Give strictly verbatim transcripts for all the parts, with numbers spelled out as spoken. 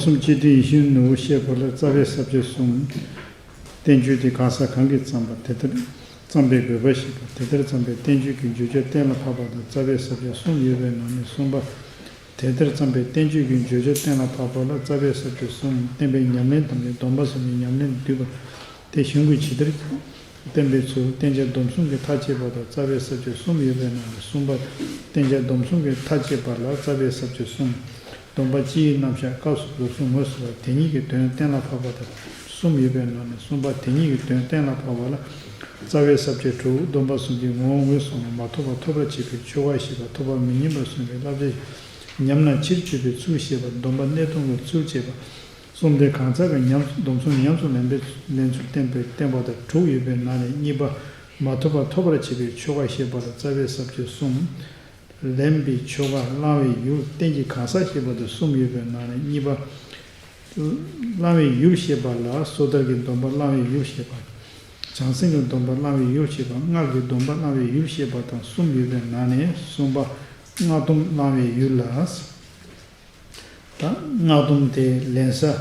གསུམ་སྤྱི་དོན་ཡིད་བཞིན་ནོར་བུ་བཤད་པ་ལ། རྩ་བའི་ས་བཅད་གསུམ། བསྟན་བཅོས་དེ་གང་ཟག་གང་གིས་བརྩམས་པ། དེ་ལྟར་བརྩམས་པའི་དགོས་པ་བཤད་པ། དེ་ལྟར་བརྩམས་པའི་བསྟན་བཅོས་ཀྱི་བརྗོད་བྱ་གཏན་ལ་ཕབ་པ་དང་། རྩ་བའི་ས་བཅད་གསུམ་ཡོད་པའི་ནང་ནས་གསུམ་པ། དེ་ལྟར་བརྩམས་པའི་བསྟན་བཅོས་ཀྱི་བརྗོད་བྱ་གཏན་ལ་ཕབ་པ་ལ། རྩ་བའི་ས་བཅད་གསུམ། བསྟན་པའི་ཉམས་ལེན་དམ་པའི་སྡོམ་པ་གསུམ་གྱི་ཉམས་ལེན་བསྡུས་པ་དེ་གཞུང་གིས་ཇི་ལྟར་བསྟན་པའི་ཚུལ། བསྟན་བྱ་སྡོམ་གསུམ་གྱི་མཐའ་བཅད་པ་དང་། རྩ་བའི་ས་བཅད་གསུམ་ཡོད་པའི་ནང་ནས་གསུམ་པ། བསྟན་བྱ་སྡོམ་གསུམ་གྱི་མཐའ་བཅད་པ་ལ། རྩ་བའི་ས་བཅད་གསུམ། སྡོམ་པ་སྤྱིའི་རྣམ་གཞག། སྐབས་སུ་སྡོམ་གསུམ་ངོས་སུ་བ། དེ་ཉིད་ཀྱི་དོན་གཏན་ལ་ཕབ་པ་དང་གསུམ་ཡོད་པའི་ནང་ནས་གསུམ་པ། དེ་ཉིད་ཀྱི་དོན་གཏན་ལ་ཕབ་པ་ལ། རྩ་བའི་ས་བཅད་དྲུག། སྡོམ་པ་གསུམ་གྱི་ངོ་བོ་ངོས་བཟུང་ནས་མ་ཐོབ་པ་ཐོབ་པར་བྱེད་པའི་ཆོས་འགའ་བཤད་པ། ཐོབ་པ་མི་ཉམས་པར་གསུངས་པའི་བསླབ་བྱ་ཉམས་ན་ཕྱིར་བཅོས་པའི་ཚུལ་བཤད་པ། སྡོམ་པ་གནས་སྡོམ་གྱི་ཚུལ་བྱེད་པ། གསུམ་དེ་གང་ཟག་གི་ཉམས་སྡོམ་གསུམ་ཉམས་སུ་ལེན་པའི་ལེན་ཚུལ་བསྟན་པའི་བསྟན་པ་དང་དྲུག་ཡོད་པའི་ནང་ནས་གཉིས་པ། མ་ཐོབ་པ་ཐོབ་པར་བྱེད་པའི་ཆོས་འགའ་བཤད་པ་ལ། རྩ་བའི་ས་བཅད་གསུམ། ལེན་པའི་ཆོས་འགའ། བླང་བའི་ཡུལ། རྟེན་གྱི་གང་ཟག་བཤད་པ་དེ་གསུམ་ཡོད་པའི་ནང་ནས་གཉིས་པ། བླང་བའི་ཡུལ་བཤད་པ་ལ། སོ་ཐར་གྱི་སྡོམ་པ་བླང་བའི་ཡུལ་བཤད་པ། བྱང་སེམས་ཀྱི་སྡོམ་པ་བླང་བའི་ཡུལ་བཤད་པ། སྔགས་ཀྱི་སྡོམ་པ་བླང་བའི་ཡུལ་བཤད་པ་དང་གསུམ་ཡོད་པའི་ནང་ནས་གསུམ་པ། སྔགས་སྡོམ་བླང་བའི་ཡུལ་ལ། ད་སྔགས་སྡོམ་དེ་ལེན་ས།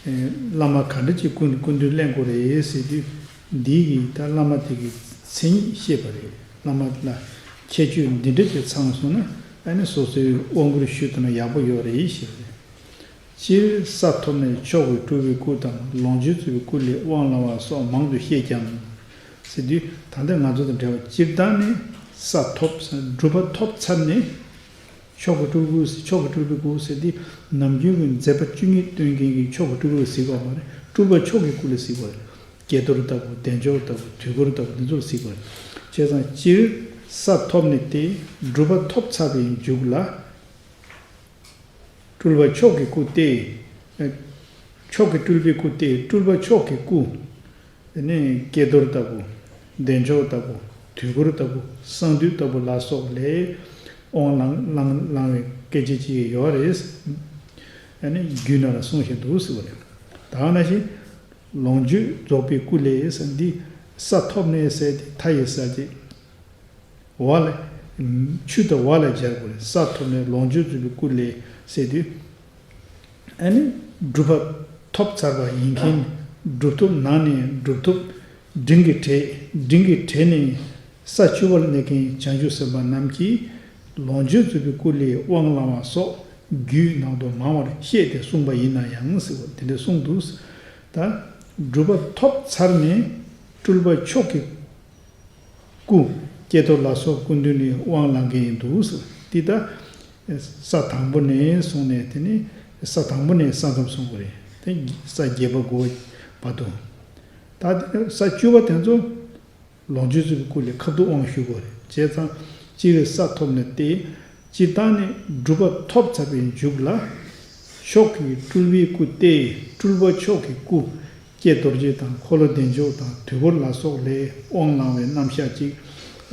ཨེ། བླ་མ་ག་འདྲ་ཅིག་སྐུ་སྐུ་མདུན་ལེན་དགོས་རེད་ཟེར་དུས། འདི་གིས་ད་བླ་མ་དེ་གི་མཚན་ཉིད་བཤད་པ་རེད། བླ་མ་ལ་ཁྱད་ཆོས་འདི་འདྲ་ཅིག་ཚང་སོང་ན། ཨ་ནི་སོ་སོའི་དབང་བསྐུར་ཞུས་ཐུབ་ན་ཡག་པོ་ཡོད་རེད་ཞེས་པ་རེད། སྤྱིར་ས་ཐོབ་ནས་མཆོག་གི་སྤྲུལ་པའི་སྐུ་དང་། ལོངས་སྤྱོད་རྫོགས་པའི་སྐུ་ལས་དབང་བླང་བ་སོགས་མང་དུ་བཤད་ཀྱང་། ཟེར་དུས་ད་ལྟ་ང་ཚོ་དང་འདྲ་བ། སྤྱིར་བཏང་ནས་ས་ཐོབ། སྒྲུབ་པ་ཐོབ་ཚར་ནས། མཆོག་གི་སྤྲུལ་སྐུ། མཆོག་གི་སྤྲུལ་པའི་སྐུ་ཟེར་དུས་ནམ་རྒྱུན་གྱི་མཛད་པ་བཅུ་གཉིས་སྟོན་མཁན་གྱི་མཆོག་གི་སྤྲུལ་སྐུ་ལ་ཟེར་གྱི་ཡོད་མ་རེད། སྤྲུལ་པ་མཆོག་གི་སྐུ་ལ་ཟེར་གྱི་ཡོད་རེད། ཀྱེ་རྡོར་ལྟ་བུ། བདེ་མཆོག་ལྟ་བུ། དུས་འཁོར་ལྟ་བུ། འདི་ཚོ་ལ་ཟེར་གྱི་ཡོད་རེད། བྱས་ཙང་སྤྱིར་ས་ཐོབ་ནས་ཏེ་སྒྲུབ་པ་ཐོབ་ཚར་བའི་མཇུག་ལ། སྤྲུལ་པ་མཆོག་གི་སྐུ་སྟེ། མཆོག་གི་སྤྲུལ་པའི་སྐུ་སྟེ། སྤྲུལ་པ་མཆོག་གི་སྐུ། དེ་ནས་ཀྱེ་རྡོར་ལྟ་བུ། བདེ་མཆོག་ལྟ་བུ། དུས་འཁོར་ལྟ་བུ། གསང་འདུས་ལྟ་བུ་ལ་སོགས་ལས་དབང་བླང་བླང་བླང་བའི་སྐད་ཆ་ཅིག་ཡོད་རེད། ཨ་ནི་རྒྱུད་ནང་ལ་གསུངས་བཞིན་འདུག་ཟེར་བ་རེད། ད་ག་ནང་བཞིན་ལོངས་སྤྱོད་རྫོགས་པའི་སྐུ་ལས་ཟེར་འདི། ས་ཐོབ་ནས་ཟེར་དེ་མཐའ་ཡི་ས་ཅིག་འོག་ལ། ཆུ་དང་འོག་ལ་སྦྱར་དགོས་རེད། ས་ཐོབ་ནས་ལོངས་སྤྱོད་རྫོགས་པའི་སྐུ་ལས་ཟེར་དུས། ཨ་ནི་སྒྲུབ་པ་ཐོབ་ཚར་བ་ཡིན་མཁན། སྒྲུབ་ཐོབ་ནང་ནས་སྒྲུབ་ཐོབ་འབྲིང་གི་གྲས། འབྲིང་གི་གྲས་ནས་ས་བཅུ་པ་ལ་གནས་མཁན་བྱང་ཆུབ་སེམས་དཔའ་རྣམས་ཀྱིས་ལོངས་སྤྱོད་རྫོགས་པའི་སྐུ་ལས་དབང་བླང་བ་སོགས་རྒྱུད་ནང་དུ་མང་བར་བཤད་དེ་གསུངས་པ་ཡིན་ན་ཡང་ཟེར་བ་དེ་འདྲ་གསུངས་འདུག། ད་སྒྲུབ་པ་ཐོབ་ཚར་ནས་སྤྲུལ་པ་མཆོག་གི་སྐུ། ཀྱེ་རྡོར་ལ་སོགས་སྐུ་མདུན་ནས་དབང་བླང་མཁན་ཡིན་འདུག་ཟེར། འདི་ལྟ་ས་དང་པོ་ནས་བཟུང་ནས། དེ་ནས་ས་དང་པོ་ནས་ས་མཚམས་བསྲུང་དགོས་རེད། དེ་ས་བརྒྱད་པ་དགུ་པ་བར་དུ། ད་དེ་ས་བཅུ་པ་དེ་ཚོ་ལོངས་སྤྱོད་རྫོགས་པའི་སྐུ་ལས་ཁ་ཐུག་དབང་ཞུ་དགོས་རེད། བྱས་ཙང་སྤྱིར་ས་ཐོབ་ནས་ཏེ། སྤྱིར་བཏང་ནས་སྒྲུབ་པ་ཐོབ་ཚར་བའི་མཇུག་ལ། མཆོག་གི་སྤྲུལ་པའི་སྐུ་སྟེ། སྤྲུལ་པ་མཆོག་གི་སྐུ། ཀྱེ་རྡོ་རྗེ་དང་འཁོར་ལོ་བདེ་མཆོག་དང་དུས་འཁོར་ལ་སོགས་ལས་དབང་བླང་བའི་རྣམ་གཞག་ཅིག་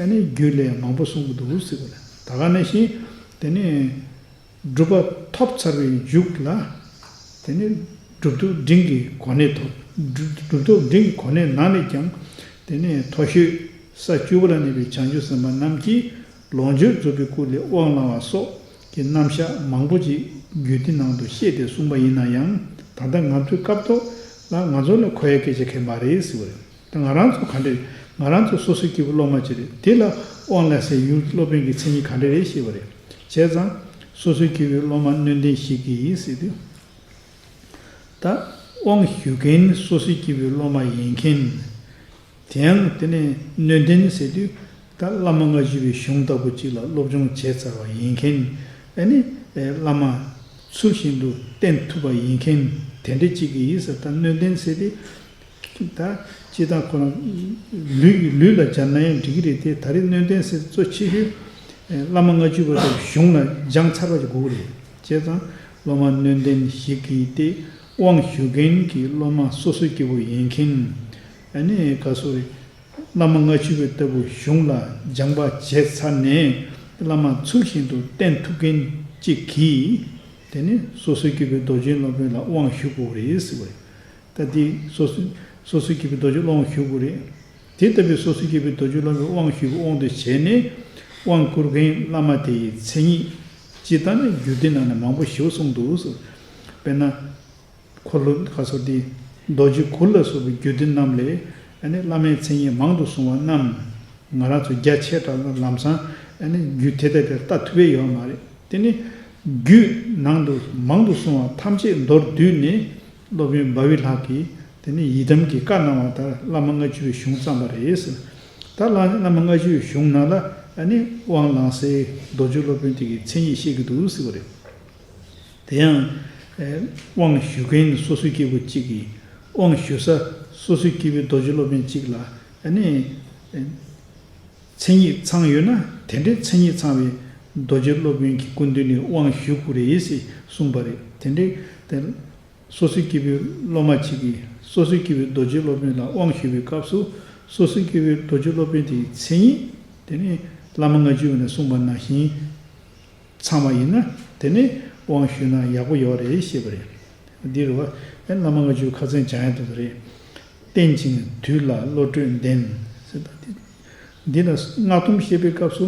ཨ་ནི་རྒྱུད་ལས་མང་པོ་གསུང་གི་འདུག་ཟེར་བ་ལ། ད་ག་ནང་བཞིན་དེ་ནས་སྒྲུབ་པ་ཐོབ་ཚར་བའི་མཇུག་ལ། དེ་ནས་སྒྲུབ་ཐོབ་འབྲིང་གི་གོ་གནས་ཐོབ། སྒྲུབ་སྒྲུབ་ཐོབ་འབྲིང་གི་གོ་གནས་ནང་ནས་ཀྱང་དེ་ནས་མཐོ་ཤོས་ས་བཅུ་པ་ལ་གནས་པའི་བྱང་ཆུབ་སེམས་དཔའ་རྣམས་ཀྱིས། ལོངས་སྤྱོད་རྫོགས་པའི་སྐུ་ལས་དབང་བླང་བ་སོགས་ཀྱི་རྣམ་གཞག་མང་པོ་ཅིག་རྒྱུད་སྡེ་ནང་དུ་བཤད་དེ་གསུངས་པ་ཡིན་ན་ཡང་། ད་ལྟ་ང་ཚོའི་སྐབས་ཐོག་ལ་ང་ཚོ་ལ་མཁོ་ཡའི་སྐད་ཆ་གང་ཡང་མ་རེད་ཟེར་བ་རེད། ད་ང་རང་ཚོ་ག་འདྲ་རེད། ང་རང་ཚོ་སོ་སོའི་སྐྱེས་བུ་སློབ་མ་ཅིག་རེད། དེ་ལ་དབང་བླང་སའི་ཡུལ་སློབ་དཔོན་གྱི་མཚན་ཉིད་ག་འདྲ་རེད་ཞེས་པ་རེད། བྱས་ཙང་སོ་སོའི་སྐྱེས་བུའི་སློབ་མ་སྣོད་ལྡན་ཞིག་གིས་ཟེར་དུས། ད་དབང་ཞུ་མཁན་སོ་སོའི་སྐྱེས་བུའི་སློབ་མ་ཡིན་མཁན། དེ་ཡང་དེ་ནས་སྣོད་ལྡན་ཟེར་དུས། ད་བླ་མ་ལྔ་བཅུ་པའི་གཞུང་ལྟ་བུ་ཅིག་ལ་སློབ་སྦྱོང་བྱས་ཚར་བ་ཡིན་མཁན། ཨ་ནི་བླ་མ་ཚུལ་བཞིན་དུ་བསྟེན་ཐུབ་པ་ཡིན་མཁན་དེ་འདྲ་ཅིག་གིས་ཟེར། ད་སྣོད་ལྡན་ཟེར་དུས། ད་སྤྱིར་བཏང་ཁོ་རང་ལུས་ལུས་ལ་སྦྱར་ན་ཡང་འགྲིག་གི་རེད་དེ། ད་རེས་སྣོད་ལྡན་ཟེར་གཙོ་ཆེ་ཤོས་བླ་མ་ལྔ་བཅུ་པ་དང་གཞུང་ལ་སྦྱངས་ཚར་བ་ཅིག་དགོས་ཀྱི་རེད། བྱས་ཙང་སློབ་མ་སྣོད་ལྡན་ཞིག་གིས་ཏེ། དབང་ཞུ་མཁན་གྱི་སློབ་མ་སོ་སོའི་སྐྱེ་བོ་ཡིན་མཁན། ཨ་ནི་ག་སོ་རེད། བླ་མ་ལྔ་བཅུ་པའི་ལྟ་བུ་གཞུང་ལ་སྦྱངས་པ་བྱས་ཚར་ནས། བླ་མ་ཚུལ་བཞིན་དུ་བསྟེན་ཐུབ་མཁན་གཅིག་གིས། དེ་ནི་སོ་སོའི་སྐྱེ་བོའི་རྡོ་རྗེ་སློབ་དཔོན་ལ་དབང་ཞུ་དགོས་རེད་ཟེར་བ་རེད། ད་དེ་སོ་སོ་སོ་སོའི་སྐྱེ་བོའི་རྡོ་རྗེ་སློབ་དབང་ཞུ་དགོས་རེད། དེ་ལྟ་བུའི་སོ་སོའི་སྐྱེ་བོའི་རྡོ་རྗེ་སློབ་དཔོན་དབང་ཞུ་བའི་དབང་དུ་བྱས་ནས། དབང་བསྐུར་མཁན་བླ་མ་དེ་ཡི་མཚན་ཉིད་སྤྱིར་བཏང་ནས་རྒྱུད་སྡེ་ནང་ནས་མང་པོ་ཞིག་གསུངས་འདུག་ཟེར། དཔེར་ན། འཁོར་ལོ་ཁ་སོ་དེ་རྡོ་རྗེ་གུར་ལ་སོགས་པའི་རྒྱུད་སྡེ་རྣམས་ལས་ཨ་ནི་བླ་མའི་མཚན་ཉིད་མང་དུ་གསུངས་པ་རྣམས་ང་རང་ཚོ་རྒྱ་ཆེ་དྲགས་ལ་ལམ་སང་ཨ་ནི་རྒྱུད་དེ་ལྟ་དེར་ལྟ་ཐུབ་པའི་ཡོད་མ་རེད། དེ་ནི་རྒྱུད་ནང་དུ་མང་དུ་གསུངས་པ་ཐམས་ཅད་མདོར་བསྡུས་ནས་སློབ་དཔོན་འབའ་བི་ལྷག་གིས་དེ་ནི་ཡི་དམ་གྱི་བཀའ་གནང་བ་ལྟར་བླ་མ་ལྔ་བཅུ་པའི་གཞུང་བརྩམས་པ་རེད་ཟེར། ད་བླ་བླ་མ་ལྔ་བཅུ་པའི་གཞུང་ནང་ལ་ཨ་ནི་དབང་བླང་སའི་རྡོ་རྗེ་སློབ་དཔོན་དེ་གི་མཚན་ཉིད་བཤད་ཀྱི་འདུག་ཟེར་བ་རེད། དེ་ཡང་། ཨེ། དབང་ཞུ་མཁན་སོ་སོའི་སྐྱེས་བུ་གཅིག་གིས་དབང་ཞུ་ས་སོ་སོའི་སྐྱེས་བུའི་རྡོ་རྗེ་སློབ་དཔོན་གཅིག་ལ་ཨ་ནི། ཨེ། མཚན་ཉིད་ཚང་ཡོད་ན་དེ་འདྲའི་མཚན་ཉིད་ཚང་བའི་རྡོ་རྗེ་སློབ་དཔོན་གྱི་སྐུ་མདུན་ནས་དབང་ཞུ་དགོས་རེད་ཟེར་གསུངས་པ་རེད། དེ་འདྲའི་དེ་སོ་སོའི་སྐྱེས་བུའི་སློབ་མ་གཅིག་གིས་སོ་སོའི་སྐྱེས་བུའི་རྡོ་རྗེ་སློབ་དཔོན་ལ་དབང་ཞུ་བའི་སྐབས་སུ་སོ་སོའི་སྐྱེས་བུའི་རྡོ་རྗེ་སློབ་དཔོན་དེའི་མཚན་ཉིད་དེ་ནི་བླ་མ་ལྔ་བཅུ་པ་ནས་གསུངས་པ་ནང་བཞིན། ཚང་བ་ཡིན་ན་དེ་ནི་དབང་ཞུས་ན་ཡག་པོ་ཡོད་རེད་ཞེས་པ་རེད། འདི་རུ་བ་ཨེ་བླ་མ་ལྔ་བཅུ་ཁ་སང་སྦྱང་ཡ་དེ་ཚོ་རེད། བསྟེན་ཅིང་དུལ་ལ་བློ་གྲོས་ལྡན་ཟེར་ད་འདི། འདི་ལ་སྔགས་སྡོམ་བཤད་པའི་སྐབས་སུ་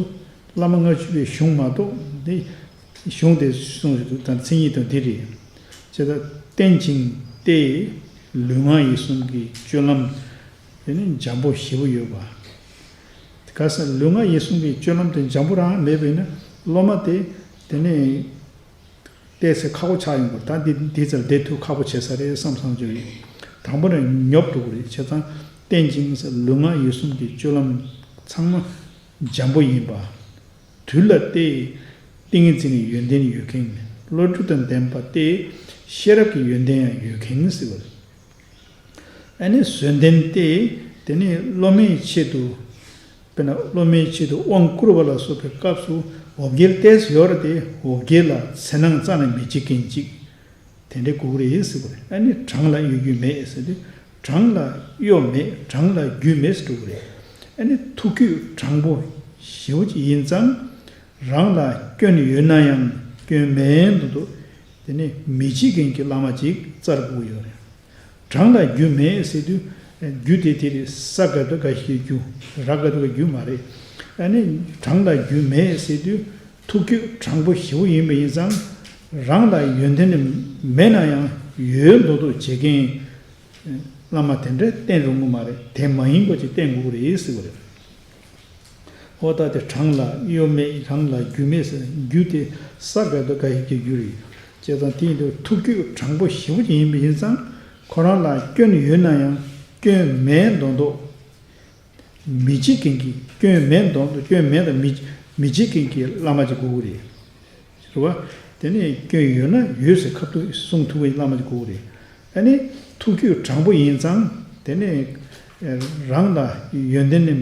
བླ་མ་ལྔ་བཅུ་པའི་གཞུང་མ་གཏོགས་འདི་གཞུང་དེ་གསུངས་ཡོད་འདུག་ད་མཚན་ཉིད་དང་འདི་རེད། ཅེས་དང་བསྟེན་ཅིང་སྟེ་ལུས་ངག་ཡིད་གསུམ་གྱི་སྤྱོད་ལམ། དེ་ནི་འཇམ་པོ་ཞེ་པོ་ཡོད་པ། ག་ས་ལུས་ངག་ཡིད་གསུམ་གྱི་སྤྱོད་ལམ་དེ་འཇམ་པོ་རང་མེད་པས་ན་སློབ་མ་དེ་དེ་ནི་བལྟས་ཚེ་ཁག་པོ་ཆགས་ཡོང་དགོས། ད་འདི་འདི་ཚར་བསྡད་ཐུབ་ཁག་པོ་བྱེད་ས་རེད་བསམ་བསམ་བྱུང་རེད། དང་པོ་ནས་ཉོབ་འགྲོ་གི་རེད། བྱས་ཙང་བསྟེན་ཅིང་ལུས་ངག་ཡིད་གསུམ་གྱི་སྤྱོད་ལམ་ཚང་མ་འཇམ་པོ་ཡིན་པ། དུལ་ལ་སྟེ། ཏིང་ངེ་འཛིན་གྱི་ཡོན་ཏན་ཡོད་མཁན། བློ་གྲོས་དང་ལྡན་པ་སྟེ། ཤེས་རབ་ཀྱི་ཡོན་ཏན་ཡང་ཡོད་མཁན་ཟེར་བ་རེད། ཨ་ནི་བཟོད་ལྡན་ཏེ། དེ་ནི་སློབ་མའི་ཆེད་དུ། དཔེར་ན་སློབ་མའི་ཆེད་དུ་དབང་བསྐུར་བ་ལ་སོགས་པའི་སྐབས་སུ་འོ་བརྒྱལ་ཏོག་ཙམ་ཡོད་རེད་དེ། འོ་བརྒྱལ་ལ་འཚེར་སྣང་རྩ་ནས་མི་བྱེད་མཁན་ཅིག་དེ་འདྲའི་དགོས་ཀྱི་རེད་ཟེར་བ་རེད། ཨ་ནི་བྲང་ལ་གཡོ་རྒྱུ་མེད་ཟེར་དུས་བྲང་ལ་གཡོ་མེད། བྲང་ལ་རྒྱུ་མེད་ཟེར་འགྲོ་གི་རེད། ཨ་ནི་ཐུགས་རྒྱུད་དྲང་པོ་ཞེ་པོ་ཅིག་ཡིན་ཙང་རང་ལ་སྐྱོན་ཡོད་ན་ཡང་སྐྱོན་མེད་མདོག་མདོག་དེ་ནི་མི་བྱེད་མཁན་གྱི་བླ་མ་ཅིག་བཙལ་དགོས་ཀྱི་ཡོད་རེད། བྲང་ལ་རྒྱུ་མེད་ཟེར་དུས་རྒྱུ་དེ་དེ་རེད། ས་དགའ་སྡུག་དགའ་ཞིག་རྒྱུ། ར་དགའ་སྡུག་དགའ་རྒྱུ་མ་རེད། ཨ་ནི་བྲང་ལ་རྒྱུ་མེད་ཟེར་དུས་ཐུགས་རྒྱུད་དྲང་པོ་ཞེ་པོ་ཡིན་པ་ཡིན་ཙང་རང་ལ་ཡོན་ཏན་མེད་ན་ཡང་ཡོད་མདོག་མདོག་བྱེད་མཁན་བླ་མ་དེ་འདྲ་བསྟེན་རུང་གི་མ་རེད། དེ་མ་ཡིན་པ་ཅིག་བསྟེན་དགོས་ཀྱི་རེད་ཟེར་བ་རེད། འོ་ད་དེ་བྲང་ལ་གཡོ་མེད། བྲང་ལ་རྒྱུ་མེད་ཟེར། རྒྱུ་དེ་ས་དགའ་སྡུག་དགའ་ཞིག་གི་རྒྱུ་རེད། བྱས་ཙང་དེ་ཡིན་དུས་ཐུགས་རྒྱུད་དྲང་པོ་ཞེ་པོ་ཅིག་ཡིན་པ་ཡིན་ཙང་ཁོ་རང་ལ་སྐྱོན་ཡོད་ན་ཡང་སྐྱོན་མེད་མདོག་མདོག་མི་བྱེད་མཁན་གྱི་སྐྱོན་མེད་མདོག་མདོག་སྐྱོན་མེད་དང་མི་མི་བྱེད་མཁན་གྱི་བླ་མ་ཅིག་དགོས་ཀྱི་རེད། རེད་བ། དེ་ནས་སྐྱོན་ཡོད་ན་ཡོད་ཟེར་ཁ་ཐུག་གསུང་ཐུབ་པའི་བླ་མ་ཅིག་དགོས་ཀྱི་རེད། ཨ་ནི་ཐུགས་རྒྱུད་དྲང་པོ་ཡིན་ཙང་དེ་ནས་རང་ལ་ཡོན་ཏན་ནི་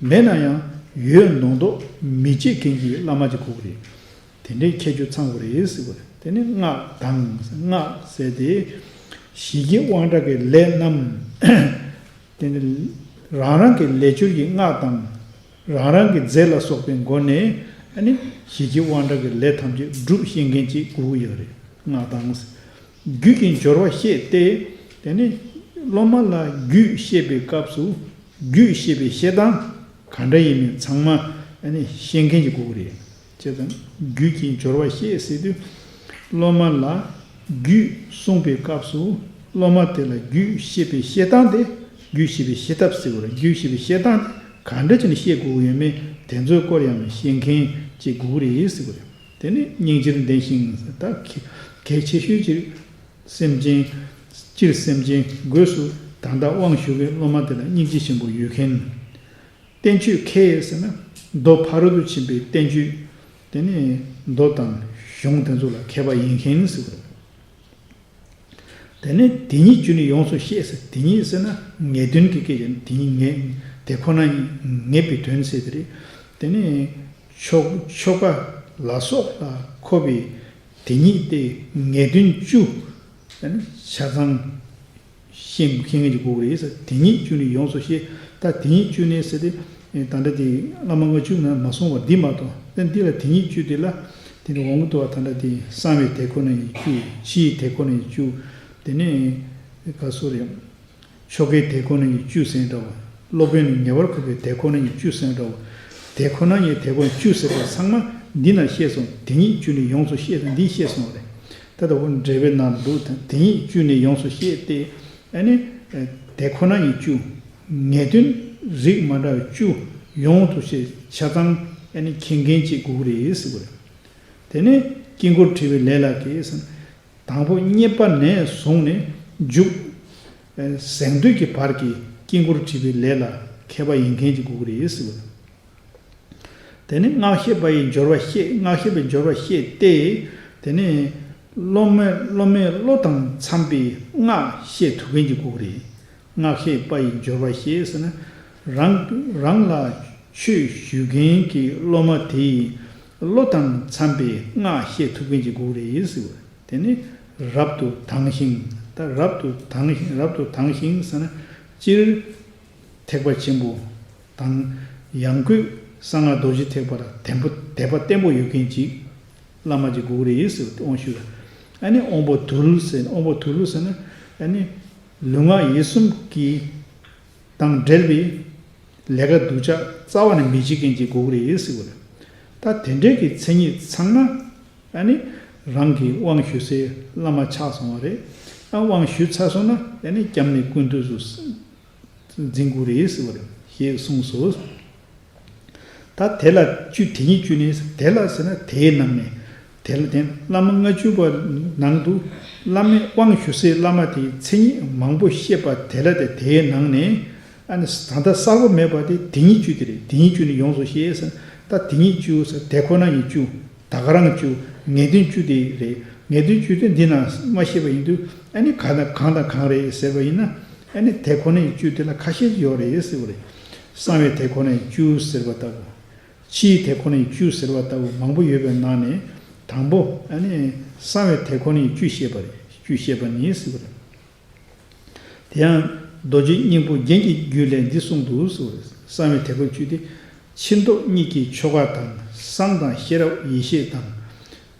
མེད་ན་ཡང་ཡོད་མདོག་མདོག་མི་བྱེད་མཁན་གྱི་བླ་མ་ཅིག་དགོས་ཀྱི་རེད། དེ་འདྲའི་ཁྱད་ཆོས་ཚང་དགོས་རེད་ཟེར་བ་རེད། དེ་ནི་སྔགས་དང་། སྔགས་ཟེར་དེ་ཞི་རྒྱས་དབང་དྲག་གི་ལས་རྣམས། དེ་ནི་རང་རང་གི་ལས་སྦྱོར་གྱི་སྔགས་དང་། རང་རང་གི་རྫས་ལ་སོགས་པའི་སྒོ་ནས་ཨ་ནི་ཞི་རྒྱས་དབང་དྲག་གི་ལས་ཐམས་ཅད་སྒྲུབ་ཤེས་མཁན་ཅིག་དགོས་ཀྱི་ཡོད་རེད། སྔགས་དང་། རྒྱུད་ཀྱི་སྦྱོར་བ་བཤད་དེ། དེ་ནི་སློབ་མ་ལ་རྒྱུད་བཤད་པའི་སྐབས་སུ་རྒྱུད་བཤད་པའི་བཤད་སྟངས་ག་འདྲ་ཡིན་མིན་ཚང་མ་ཨ་ནི་ཤེས་མཁན་ཅིག་དགོས་ཀྱི་རེད། བྱས་ཙང་རྒྱུད་ཀྱི་སྦྱོར་བ་བཤད་ཟེར་དུས་སློབ་མ་ལ་རྒྱུད་གསུངས་པའི་སྐབས་སུ་སློབ་མ་དེ་ལ་རྒྱུད་བཤད་པའི་བཤད་སྟངས་དེ། རྒྱུད་བཤད་པའི་བཤད་ཐབས་ཟེར་བ་ལ་རྒྱུད་བཤད་པའི་བཤད་སྟངས་དེ་ག་འདྲ་བྱས་ནས་བཤད་དགོས་ཀྱི་ཡོད་མེད་དེ་ཚོའི་སྐོར་ཡང་ཤེས་མཁན་ཅིག་དགོས་ཀྱི་རེད་ཟེར་བ་རེད། དེ་ནི་སྙིང་རྗེར་ལྡན་ཞིང་ད་གལ་ཆེ་ཤོས་ཅིག་སེམས་ཅན། སྤྱིར་སེམས་ཅན་སྒོས་སུ་ད་ལྟ་དབང་ཞུ་བའི་སློབ་མ་དེ་ལ་སྙིང་རྗེ་ཆེན་པོ་ཡོད་མཁན། བསྟན་བཅོས་མཁས་ཟེར་ན་མདོ་ཕ་རོལ་ཏུ་ཕྱིན་པའི་བསྟན་བཅོས། དེ་ནི་མདོ་དང་གཞུང་དེ་ཚོ་ལ་མཁས་པ་ཡིན་མཁན་ཟེར་བ་རེད། དེ་ནས་དེ་ཉིད་བཅུ་ནི་ཡོངས་སུ་ཤེས་ཟེར། དེ་ཉིད་ཟེར་ན་ངེས་དོན་གྱི་སྐད་ཆ། དེ་ཉིད་ངེས། དེ་ཁོ་ན་ཉིད་ངེས་པའི་དོན་ཟེར་དེ་རེད། དེ་ནས་ཆོ་ཆོ་ག་ལ་སོགས་ལ་མཁོ་བའི་དེ་ཉིད་དེ་ངེས་དོན་བཅུ། དེ་ནི་ཆ་ཚང་ཤེས་ཤེས་མཁན་གྱི་དགོས་རེད་ཟེར། དེ་ཉིད་བཅུ་ནི་ཡོངས་སུ་ཤེས། ད་དེ་ཉིད་བཅུ་ནི་ཟེར་ཏེ་ད་ལྟ་དེ་བླ་མ་ལྔ་བཅུ་ན་མ་གསུངས་པ་འདི་མ་གཏོགས། ད་འདི་ལ་དེ་ཉིད་བཅུ་དེ་ལ་དེ་ནི་འོང་གི་འདུག་བ། ད་ལྟ་དེ་གསང་བའི་དེ་ཁོ་ན་ཉིད་བཅུ། ཕྱིའི་དེ་ཁོ་ན་ཉིད་བཅུ། དེ་ནས་ག་སོ་རེད། ཆོ་གའི་དེ་ཁོ་ན་ཉིད་བཅུ་ཟེར་འདྲ་བ། སློབ་དཔོན་ནི་ཉེ་བར་མཁོ་བའི་དེ་ཁོ་ན་ཉིད་བཅུ་ཟེར་འདྲ་བ། དེ་ཁོ་ན་ཉིད་དེ་ཁོ་ན་བཅུ་ཟེར་བ་ཚང་མ་འདི་ན་ཤེས་སོང་། དེ་ཉིད་བཅུ་ནི་ཡོངས་སུ་ཤེས་ཟེར་འདི་ཤེས་སོང་བ་རེད། ད་ལྟ་བུ་འགྲེལ་པའི་ནང་དུ་དེ་ཉིད་བཅུ་ནི་ཡོངས་སུ་ཤེས་ཏེ། ཨ་ནི་དེ་ཁོ་ན་ཉིད་བཅུ། ངེས་དོན་རིགས་མ་འདྲ་བའི་བཅུ་ཡོངས་སུ་ཤེས། ཆ་ཚང་ཨ་ནི་མཁྱེན་མཁན་ཅིག་དགོས་ཀྱི་རེད་ཟེར་བ་རེད། དེ་ནས་དཀྱིལ་འཁོར་བྲི་བའི་ལས་ལ་གེ་ཟེར་ན། དང་པོ་རྙེད་པ་ནས་བཟུང་ནས་མཇུག་གཟེངས་བསྟོད་ཀྱི་བར་གྱི་དཀྱིལ་འཁོར་བྲི་བའི་ལས་ལ་མཁས་པ་ཡིན་མཁན་ཅིག་དགོས་ཀྱི་རེད་ཟེར་བ་རེད། དེ་ནས་སྔགས་ཤེས་པ་ཡི་སྦྱོར་བ་ཤེས། སྔགས་ཤེས་པའི་སྦྱོར་བ་ཤེས་ཏེ། དེ་ནས་སློབ་མའི་སློབ་མའི་བློ་དང་འཚམ་པའི་སྔགས་ཤེས་ཐུབ་མཁན་གྱི་སྐོར་རེད། སྔགས་ཤེས་པ་ཡི་སྦྱོར་བ་ཤེས་ཟེར་ན། རང་རང་ལ་ཆོས་ཞུ་མཁན་གྱི་སློབ་མ་དེ་ཡི་བློ་དང་འཚམ་པའི་སྔགས་ཤེས་ཐུབ་མཁན་གྱི་སྐོར་རེད་ཟེར་བ། དེ་ནས་རབ་ཏུ་དྭངས་ཤིང་། ད་རབ་ཏུ་དྭངས་ཤིང་། རབ་ཏུ་དྭངས་ཤིང་ཟེར་ན། སྤྱིར་ཐེག་པ་ཆེན་པོ་དང་། ཡང་སྒོས་གསང་སྔགས་རྡོ་རྗེ་ཐེག་པ་ལ་དད་པ་དད་པ་བརྟན་པོ་ཡོད་མཁན་ཅིག་བླ་མ་ཅིག་དགོས་ཀྱི་རེད་ཟེར་བ་དབང་ཞུ་ལ། ཨ་ནི་དབང་པོ་དུལ་ཟེར། དབང་པོ་དུལ་ཟེར་ན། ཨ་ནི་ལུས་ངག་ཡིད་གསུམ་གྱི་དང་འབྲེལ་བའི་ལས་ཀ་སྡུག་ཅག་རྩ་བ་ནས་མི་བྱེད་མཁན་ཅིག་དགོས་ཀྱི་རེད་ཟེར་བ་རེད། ད་དེ་འདྲའི་གི་མཚན་ཉིད་ཚང་མ། ཨ་ནི་རང་གི་དབང་ཞུ་སའི་བླ་མ་ཆགས་སོང་བ་རེད། ཨ་དབང་ཞུ་ཚར་སོང་ན། ཨ་ནི་སྐྱབས་གནས་ཀུན་འདུས་སུ་འཛིན་དགོས་རེད་ཟེར་བ་རེད་ཞེས་གསུངས་སོ། ད་དེ་ལ་བཅུ། དེ་ཉིད་བཅུ་ནི། དེ་ལ་ཟེར་ན་དེའི་ནང་ནས། དེ་ལ་དེ་བླ་མ་ལྔ་བཅུ་པ་ནང་དུ་བླ་མའི་དབང་ཞུ་སའི་བླ་མ་དེའི་མཚན་ཉིད་མང་པོ་བཤད་པ་དེ་ལ་དེ་དེའི་ནང་ནས། ཨ་ནི་ད་ལྟ་གསར་པ་མེད་པ་དེ་དེ་ཉིད་བཅུ་དེ་རེད། དེ་ཉིད་བཅུ་ནི་ཡོངས་སུ་ཤེས་ཟེར། ད་དེ་ཉིད་བཅུ་ཟེར། དེ་ཁོ་ན་ཉིད་བཅུ། ད་ག་རང་བཅུ། ངེས་དོན་བཅུ་དེ་རེད། ངེས་དོན་བཅུ་དེ་འདི་ན་མ་བཤད་པ་ཡིན་དུས། ཨ་ནི་གང་དང་གང་དང་གང་རེད་ཟེར་བ་ཡིན་ན། ཨ་ནི་དེ་ཁོ་ན་ཉིད་བཅུ་དེ་ལ་ཁ་ཤས་ཡོད་རེད་ཟེར་བ་རེད། གསང་བའི་དེ་ཁོ་ན་ཉིད་བཅུ་ཟེར་བ་ལྟ་བུ། ཕྱིའི་དེ་ཁོ་ན་ཉིད་བཅུ་ཟེར་བ་ལྟ་བུ་མང་པོ་ཡོད་པའི་ནང་ནས། དང་པོ་ཨ་ནི་གསང་བའི་དེ་ཁོ་ན་ཉིད་བཅུ་བཤད་པ་རེད། བཅུ་བཤད་པ་ནི་ཟེར་བ་རེད། དེ་ཡང་རྡོ་རྗེ་སྙིང་པོ་རྒྱན་གྱི་རྒྱུད་ལས་འདི་གསུངས་འདུག་ཟེར། གསང་བའི་དེ་ཁོ་ན་ཉིད་བཅུ་དེ། ཕྱིར་ལྡོག་གཉིས་ཀྱི་ཆོ་ག་དང་། གསང་དང་ཤེས་རབ་ཡེ་ཤེས་དང་།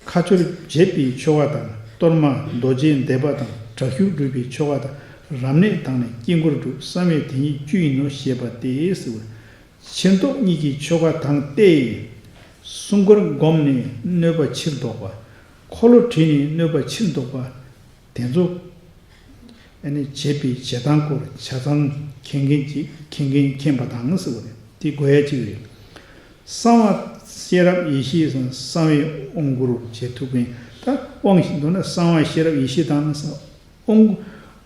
ཁ་སྦྱོར་འབྱེད་པའི་ཆོ་ག་དང་། གཏོར་མ་རྡོ་རྗེ་འདེབས་པ་དང་། དྲག་ཤུལ་སྒྲུབ་པའི་ཆོ་ག་དང་། རབ་གནས་དང་ནི་དཀྱིལ་འཁོར་སྒྲུབ། གསང་བའི་དེ་ཉིད་བཅུ་ཡིན་ནོ་ཞེས་པ་སྟེ་ཟེར། ཕྱིར་ལྡོག་གཉིས་ཀྱི་ཆོ་ག་དང་སྟེ། སྲུང་འཁོར་བསྒོམས་ནས་གནོད་པ་ཕྱིར་ལྡོག་པ། འཁོར་ལོ་བྲིས་ནས་གནོད་པ་ཕྱིར་ལྡོག་པ། དེ་ཚོ་ཨ་ནི་བྱེད་པའི་བྱེད་སྟངས་སྐོར་ཆ་ཚང་མཁྱེན་མཁན་ཅིག་མཁྱེན་མཁན། མཁྱེན་པ་དང་ཟེར་བ་རེད། དེ་དགོས་ཡ་གཅིག་རེད། གསང་བ་ཤེས་རབ་ཡེ་ཤེས་སམ། གསང་བའི་དབང་བསྐུར་བྱེད་ཐུབ་མཁན། ད་དབང་ཞིག་འདུག་ན་གསང་བ་ཤེས་རབ་ཡེ་ཤེས་དང་ན་གསང་། དབང་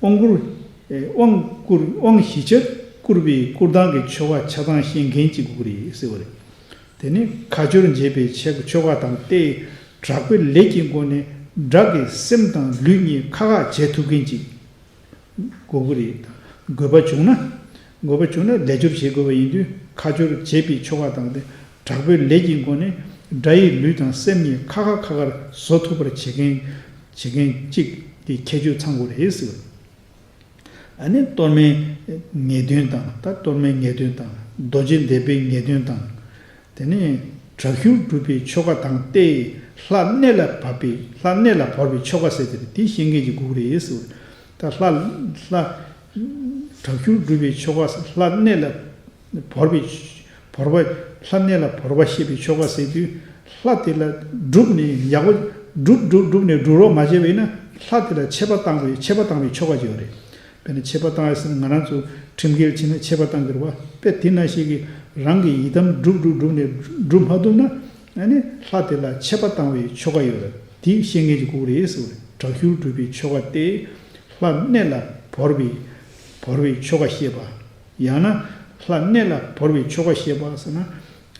དབང་བསྐུར། ཨེ་དབང་བསྐུར། དབང་ཞི་བྱར་བསྐུར་བའི་བསྐུར་སྟངས་ཀྱི་ཆོ་ག་ཆ་ཚང་ཤེས་མཁན་ཅིག་དགོས་ཀྱི་རེད་ཟེར་བ་རེད། དེ་ནས་ཁ་སྦྱོར་འབྱེད་པའི་ཆེ་ཆོ་ག་དང་སྟེ། དྲག་པོའི་ལས་ཀྱི་སྒོ་ནས་དགྲ་གི་སེམས་དང་ལུས་གཉིས་ཁ་ཁ་བྱེད་ཐུབ་མཁན་ཅིག་དགོས་ཀྱི་རེད། དགོས་པ་བྱུང་ན། དགོས་པ་བྱུང་ན་ལས་སྦྱོར་བྱེད་དགོས་པ་ཡིན་དུས། ཁ་སྦྱོར་འབྱེད་པའི་ཆོ་ག་དང་སྟེ། དྲག་པོའི་ལས་ཀྱི་སྒོ་ནས་དགྲ་ཡི་ལུས་དང་སེམས་གཉིས་ཁ་ཁ་ཁ་ཁར་བཟོ་ཐུབ་པར་བྱེད་མཁན། བྱེད་མཁན་གཅིག་གི་ཁྱད་ཆོས་ཚང་དགོས་རེད་ཟེར། ཨ་ནི་གཏོར་མའི་ངེས་དོན་དང་། ད་གཏོར་མའི་ངེས་དོན་དང་། རྡོ་རྗེ་འདེབས་པའི་ངེས་དོན་དང་། དེ་ནས་དྲག་ཤུལ་སྒྲུབ་པའི་ཆོ་ག་དང་སྟེ། ལྷ་གནད་ལ་བབས་པའི། ལྷ་གནད་ལ་བོར་བའི་ཆོ་ག་ཟེར་དེ་རེད། དེ་ཤེས་མཁན་ཅིག་དགོས་ཀྱི་རེད་ཟེར། ད་ལྷ་ལྷ་དྲག་ཤུལ་སྒྲུབ་པའི་ཆོ་ག་ཟེར། ལྷ་གནད་ལ་བོར་བའི་བོར་བ། ལྷ་གནད་ལ་བོར་བ་ཤེས་པའི་ཆོ་ག་ཟེར་དུས། ལྷ་དེ་ལ་སྒྲུབ་ནས་ཡག་པོ་སྒྲུབ་སྒྲུབ་སྒྲུབ་ནས་སྒྲུབ་རོགས་མ་བྱས་པ་ཡིན་ན། ལྷ་དེ་ལ་ཆད་པ་བཏང་བའི། ཆད་པ་བཏང་བའི་ཆོ་ག་ཅིག་ཡོད་རེད། དཔེར་ན་ཆད་པ་བཏང་ཡ་ཟེར་ན། ང་རང་ཚོ་ཁྲིམས་འགལ་བྱས་ན་ཆད་པ་བཏང་གི་རེད་བ། དཔེ་དེ་ནང་བཞིན་གྱི་རང་གི་ཡི་དམ་སྒྲུབ་སྒྲུབ་སྒྲུབ་ནས་སྒྲུབ་མ་ཐུབ་ན། ཨ་ནི་ལྷ་དེ་ལ་ཆད་པ་བཏང་བའི་ཆོ་ག་ཡོད་རེད། དེ་ཤེས་མཁན་ཅིག་དགོས་ཀྱི་རེད་ཟེར་བ་རེད། དྲག་ཤུལ་སྒྲུབ་པའི་ཆོ་ག་སྟེ། ལྷ་གནད་ལ་བོར་བའི་བོར་བའི་ཆོ་ག་ཤེས་པ། ཡང་ན་ལྷ་གནད་ལ་བོར་བའི་ཆོ་ག་ཤེས་པ་ཟེར་ན།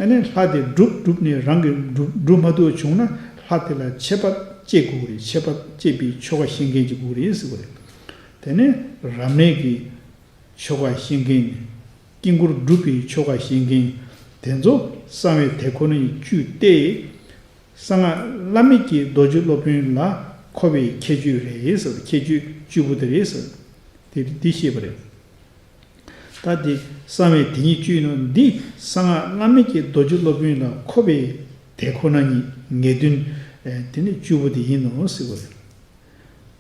ཨ་ནི་ལྷ་དེ་སྒྲུབ་སྒྲུབ་ནས་རང་གིས་སྒྲུབ་སྒྲུབ་མ་ཐུབ་བྱུང་ན། ལྷ་དེ་ལ་ཆད་པ་གཅད་དགོས་ཀྱི་རེད། ཆད་པ་གཅད་པའི་ཆོ་ག་ཤེས་མཁན་ཅིག་དགོས་ཀྱི་རེད་ཟེར་བ་རེད། དེ་ནས་རབ་གནས་ཀྱི་ཆོ་ག་ཤེས་མཁན། དཀྱིལ་འཁོར་སྒྲུབ་པའི་ཆོ་ག་ཤེས་མཁན། དེ་ཚོ་གསང་བའི་དེ་ཁོ་ན་ཉིད་བཅུ་སྟེ། གསང་སྔགས་བླ་མེད་ཀྱི་རྡོ་རྗེ་སློབ་དཔོན་ལ་མཁོ་བའི་ཁྱད་ཆོས་རེད་ཟེར། ཁྱད་ཆོས་བཅུ་པོ་དེ་རེད་ཟེར། དེ་འདི་ཤེས་པ་རེད། ད་འདི་གསང་བའི་དེ་ཉིད་བཅུ་ཡིན་ནོ། འདི་གསང་སྔགས་བླ་མེད་ཀྱི་རྡོ་རྗེ་སློབ་དཔོན་ལ་མཁོ་བའི་དེ་ཁོ་ན་ཉིད་ངེས་དོན། ཨེ་དེ་ནི་བཅུ་པོ་དེ་ཡིན་ནོ་ཟེར་བ་རེད།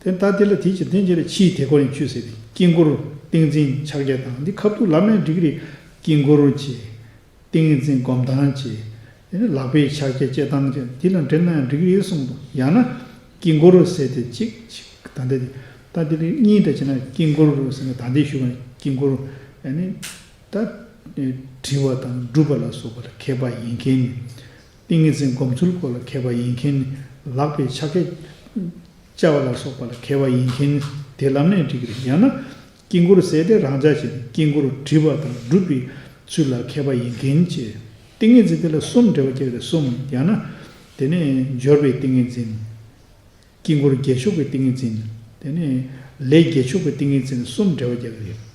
དེ་ད་དེ་ལ་དེ་ཕྱིར་དེ་རྗེས་ལ་ཕྱིའི་དེ་ཁོ་ན་ཉིད་བཅུ་ཟེར་ཏེ། དཀྱིལ་འཁོར་ཏིང་འཛིན་ཕྱག་རྒྱ་དང་། འདི་ཁ་ཐུག་ལབ་ན་འགྲིག་གི་རེད། དཀྱིལ་འཁོར་བྱས། ཏིང་ངེ་འཛིན་སྒོམ་སྟངས་བྱས། དེ་ནས་ལག་པའི་ཕྱག་རྒྱ་བྱེད་སྟངས་བྱས། འདི་ལ་འགྲེལ་ན་ཡང་འགྲིག་གི་རེད་གསུངས་འདུག། ཡང་ན་ དཀྱིལ་འཁོར་ཟེར་དེ་གཅིག་གཅིག་ད་ལྟ་དེ་ད་དེ་རིང་གཉིས་ད་བྱས་ན་དཀྱིལ་འཁོར་ཟེར་ན་ད་ལྟའི་ཞུ་བ་དཀྱིལ་འཁོར་ཨ་ནི་ད་བྲི་བ་དང་སྒྲུབ་པ་ལ་སོགས་པ་ལ་མཁས་པ་ཡིན་མཁན། ཏིང་ངེ་འཛིན་སྒོམ་ཚུལ་སྐོར་ལ་མཁས་པ་ཡིན་མཁན། ལག་པའི་ཕྱག་རྒྱ་བཅའ་བ་ལ་སོགས་པ་ལ་མཁས་པ་ཡིན་མཁན་དེ་ལམ་ནས་འགྲིག་གི་རེད། ཡང་ན་དཀྱིལ་འཁོར་ཟེར་དེ་རང་འཇགས་བྱས་ནས་དཀྱིལ་འཁོར་བྲི་བ་དང་སྒྲུབ་པའི་ཚུལ་ལ་མཁས་པ་ཡིན་མཁན་བཅས། ཏིང་ངེ་འཛིན་དེ་ལ་གསུམ་འགྲེལ་བ་རྒྱག་རེད། གསུམ། ཡང་ན་དེ་ནས་སྦྱོར་བའི་ཏིང་ངེ་འཛིན། དཀྱིལ་འཁོར་རྒྱལ་མཆོག་གི་ཏིང་ངེ་འཛིན། དེ་ནས་ལས་རྒྱལ་མཆོག་གི་ཏིང་ངེ་འཛིན་གསུམ་འགྲེལ་བ་རྒྱག་གི་རེད།